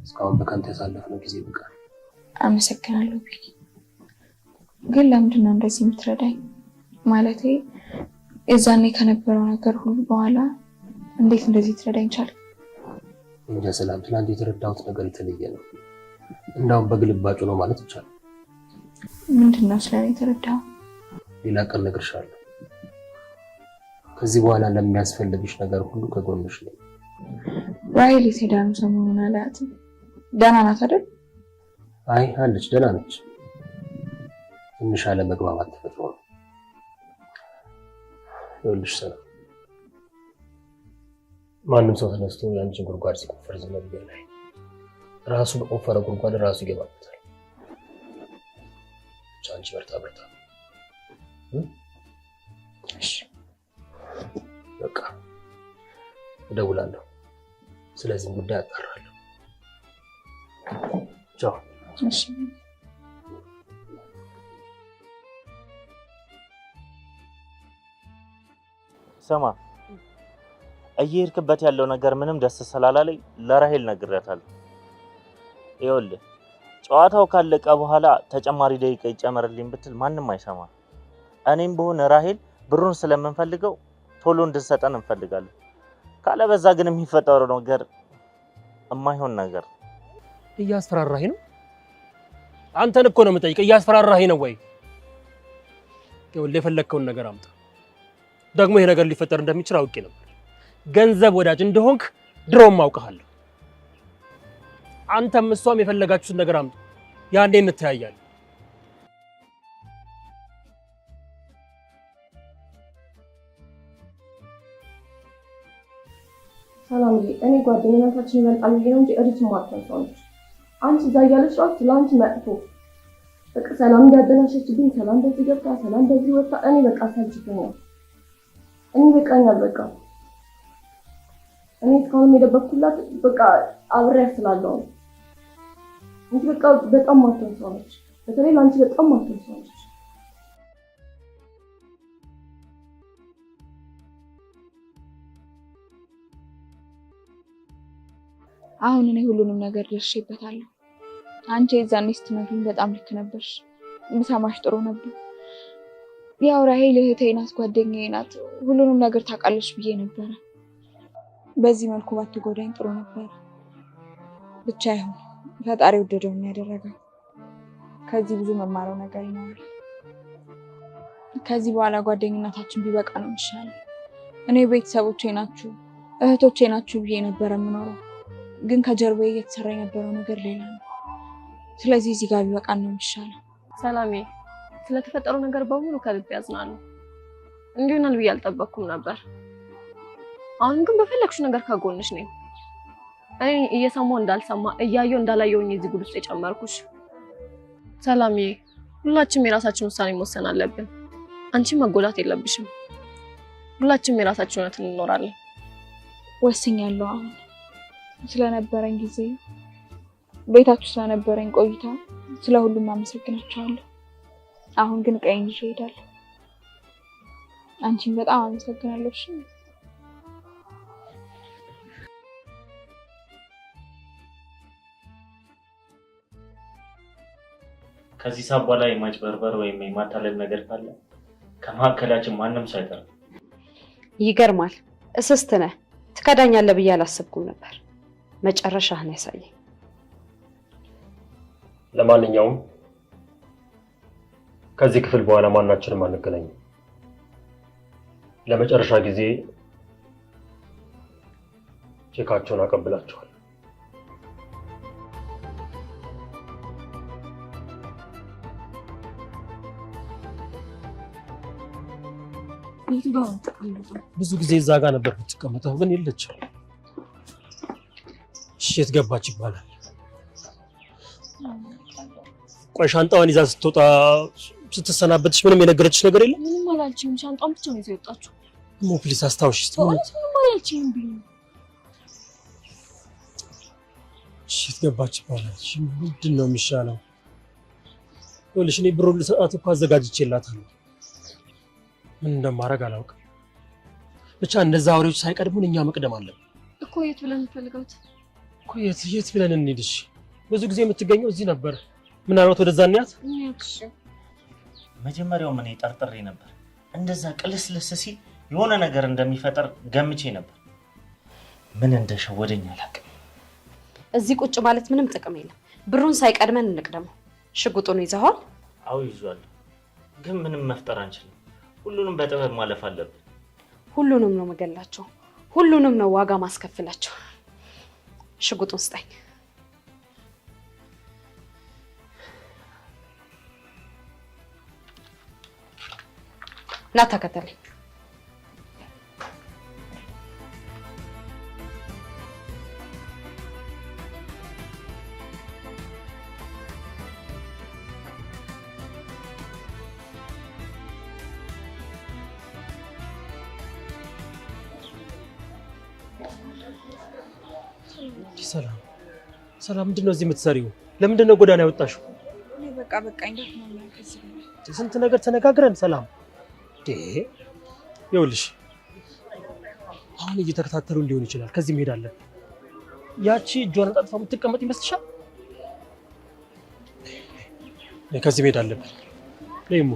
እስካሁን በከንቱ ያሳለፍነው ጊዜ ይበቃል። አመሰግናለሁ ቢኒ። ግን ለምንድን ነው እንደዚህ የምትረዳኝ? ማለቴ የዛኔ ከነበረው ነገር ሁሉ በኋላ እንዴት እንደዚህ ትረዳኝ ቻልክ? እንጃ ሰላም፣ ትናንት የተረዳሁት ነገር የተለየ ነው። እንዳውም በግልባጩ ነው ማለት ይቻላል። ምንድን ነው ስለኔ የተረዳኸው? ሌላ ቀን እነግርሻለሁ። ከዚህ በኋላ ለሚያስፈልግሽ ነገር ሁሉ ከጎንሽ ነኝ። ራሔል የት ሄዳ ነው? ሰሞኑን አላያትም። ደህና ናት አይደል? አይ አለች፣ ደህና ነች። ትንሽ አለመግባባት ተፈጥሮ ነው። ይኸውልሽ ሰላም፣ ማንም ሰው ተነስቶ የአንቺን ጉድጓድ ሲቆፍር ዝም ብዬ ላይ ራሱ በቆፈረ ጉድጓድ ራሱ ይገባበታል። ብቻ አንቺ በርታ በርታ። እሺ በቃ እደውላለሁ። ስለዚህም ጉዳይ አጣራለሁ። ቻው። እሺ። ስማ፣ እየሄድክበት ያለው ነገር ምንም ደስ ስላላለኝ ለራሔል ነግሬያታለሁ። ይኸውልህ ጨዋታው ካለቀ በኋላ ተጨማሪ ደቂቃ ይጨመርልኝ ብትል ማንም አይሰማም። እኔም ብሆን ራሔል ብሩን ስለምንፈልገው ቶሎ እንድንሰጠን እንፈልጋለን። ካለበዛ ግን የሚፈጠረው ነገር የማይሆን ነገር። እያስፈራራኸኝ ነው? አንተን እኮ ነው የምጠይቀህ። እያስፈራራኸኝ ነው ወይ? ይኸውልህ የፈለግከውን ነገር አምጣ። ደግሞ ይሄ ነገር ሊፈጠር እንደሚችል አውቄ ነበር። ገንዘብ ወዳጅ እንደሆንክ ድሮም አውቅሃለሁ። አንተም እሷም የፈለጋችሁትን ነገር አምጡ። ያኔ እንተያያለን። ሰላምዬ፣ እኔ ጓደኝነታችን ይበልጣል ብዬ ነው እንጂ እሪት ማትሆን ሰው ነች። አንቺ እዛ እያለች ራሱ ለአንቺ መጥፎ በቃ ሰላም እንዲያበላሸችብኝ፣ ሰላም በዚህ ገብታ፣ ሰላም በዚህ ወጥታ፣ እኔ በቃ ሰልችቶኛል። እኔ በቃኛል። በቃ እኔ እስካሁንም የደበቅኩላት በቃ አብሬያት ስላለው ነው እንጂ በቃ በጣም ማትሆን ሰው ነች። በተለይ ለአንቺ በጣም ማትሆን ሰው ነች። አሁን እኔ ሁሉንም ነገር ደርሼበታለሁ። አንቺ የዛኔ ስትነግሪኝ በጣም ልክ ነበርሽ። ብሰማሽ ጥሩ ነበር። ያው ራሄል እህቴ ናት፣ ጓደኛዬ ናት፣ ሁሉንም ነገር ታውቃለች ብዬ ነበረ። በዚህ መልኩ ባትጎዳኝ ጥሩ ነበረ። ብቻ ይሁን፣ ፈጣሪ ወደደውን ያደረገው። ከዚህ ብዙ መማረው ነገር ይኖራል። ከዚህ በኋላ ጓደኝነታችን ቢበቃ ነው የሚሻለው። እኔ ቤተሰቦቼ ናችሁ እህቶቼ ናችሁ ብዬ ነበረ የምኖረው፣ ግን ከጀርባዬ እየተሰራ የነበረው ነገር ሌላ ነው። ስለዚህ እዚህ ጋር ቢበቃ ነው የሚሻለው። ሰላሜ፣ ስለተፈጠረው ነገር በሙሉ ከልብ ያዝናለሁ። እንዲሆናል ብዬ አልጠበቅኩም ነበር። አሁን ግን በፈለግሽው ነገር ከጎንሽ ነኝ። እኔ እየሰማሁ እንዳልሰማ እያየሁ እንዳላየሁኝ እዚህ ጉድ ውስጥ የጨመርኩሽ። ሰላሜ፣ ሁላችንም የራሳችን ውሳኔ መወሰን አለብን። አንቺ መጎዳት የለብሽም። ሁላችንም የራሳችን እውነት እንኖራለን። ወስኛለሁ። አሁን ስለነበረኝ ጊዜ፣ ቤታችሁ ስለነበረኝ ቆይታ፣ ስለ ሁሉም አመሰግናችኋለሁ። አሁን ግን ቀይን ይዤ እሄዳለሁ። አንቺን በጣም አመሰግናለሁ። እሺ ከዚህ ሰዓት በኋላ የማጭበርበር ወይም የማታለል ነገር ካለ ከመካከላችን ማንም ሰው አይቀርም። ይገርማል። እስስት ነህ። ትከዳኛለህ ብዬ አላሰብኩም ነበር። መጨረሻህን ያሳየኝ። ለማንኛውም ከዚህ ክፍል በኋላ ማናችንም አንገናኝም። ለመጨረሻ ጊዜ ቼካቸውን አቀብላቸዋል። ብዙ ጊዜ እዛ ጋር ነበር የምትቀመጠው፣ ግን የለችም። እሺ የት ገባች ይባላል። ቆይ ሻንጣዋን ይዛ ስትወጣ ስትሰናበትሽ ምንም የነገረችሽ ነገር የለም? ምንም አላለችኝም። ሻንጣዋን ብቻ ነው ይዛ የወጣችው። ሞ please አስታውሽ እስኪ። በእውነት ምንም አላለችኝም ብዬ እሺ የት ገባች ይባላል። እሺ ምንድን ነው የሚሻለው? ይኸውልሽ እኔ ብሩን ልሰጣት እኮ አዘጋጅቼላታለሁ። ምን እንደማደርግ አላውቅም። ብቻ እንደዛ አውሬዎች ሳይቀድሙን እኛ መቅደም አለብን እኮ። የት ብለን እንፈልጋት እኮ? የት ብለን እንሂድ? እሺ ብዙ ጊዜ የምትገኘው እዚህ ነበር። ምናልባት ወደዛ እንያት። መጀመሪያው ምን ጠርጥሬ ነበር። እንደዛ ቅልስልስ ሲል የሆነ ነገር እንደሚፈጠር ገምቼ ነበር። ምን እንደሸወደኝ አላውቅም። እዚህ ቁጭ ማለት ምንም ጥቅም የለም። ብሩን ሳይቀድመን እንቅደመው። ሽጉጡን ይዘዋል? አዎ ይዟል። ግን ምንም መፍጠር አንችልም። ሁሉንም በጥበብ ማለፍ አለብን። ሁሉንም ነው መገላቸው። ሁሉንም ነው ዋጋ ማስከፍላቸው። ሽጉጡን ስጠኝ። ና ተከተለኝ። ሰላም ሰላም፣ ምንድን ነው እዚህ የምትሰሪው? ለምንድን ነው ጎዳና ያወጣሽው? እኔ በቃ በቃኝ፣ ደክሞኛል። ከዚህ በላይ ስንት ነገር ተነጋግረን። ሰላም ይኸውልሽ፣ አሁን እየተከታተሉ ሊሆን ይችላል። ከዚህ መሄድ አለብን። ያቺ እጇን አጣጥፋ የምትቀመጥ ይመስልሻል? ከዚህ መሄድ አለብን። ነይሙ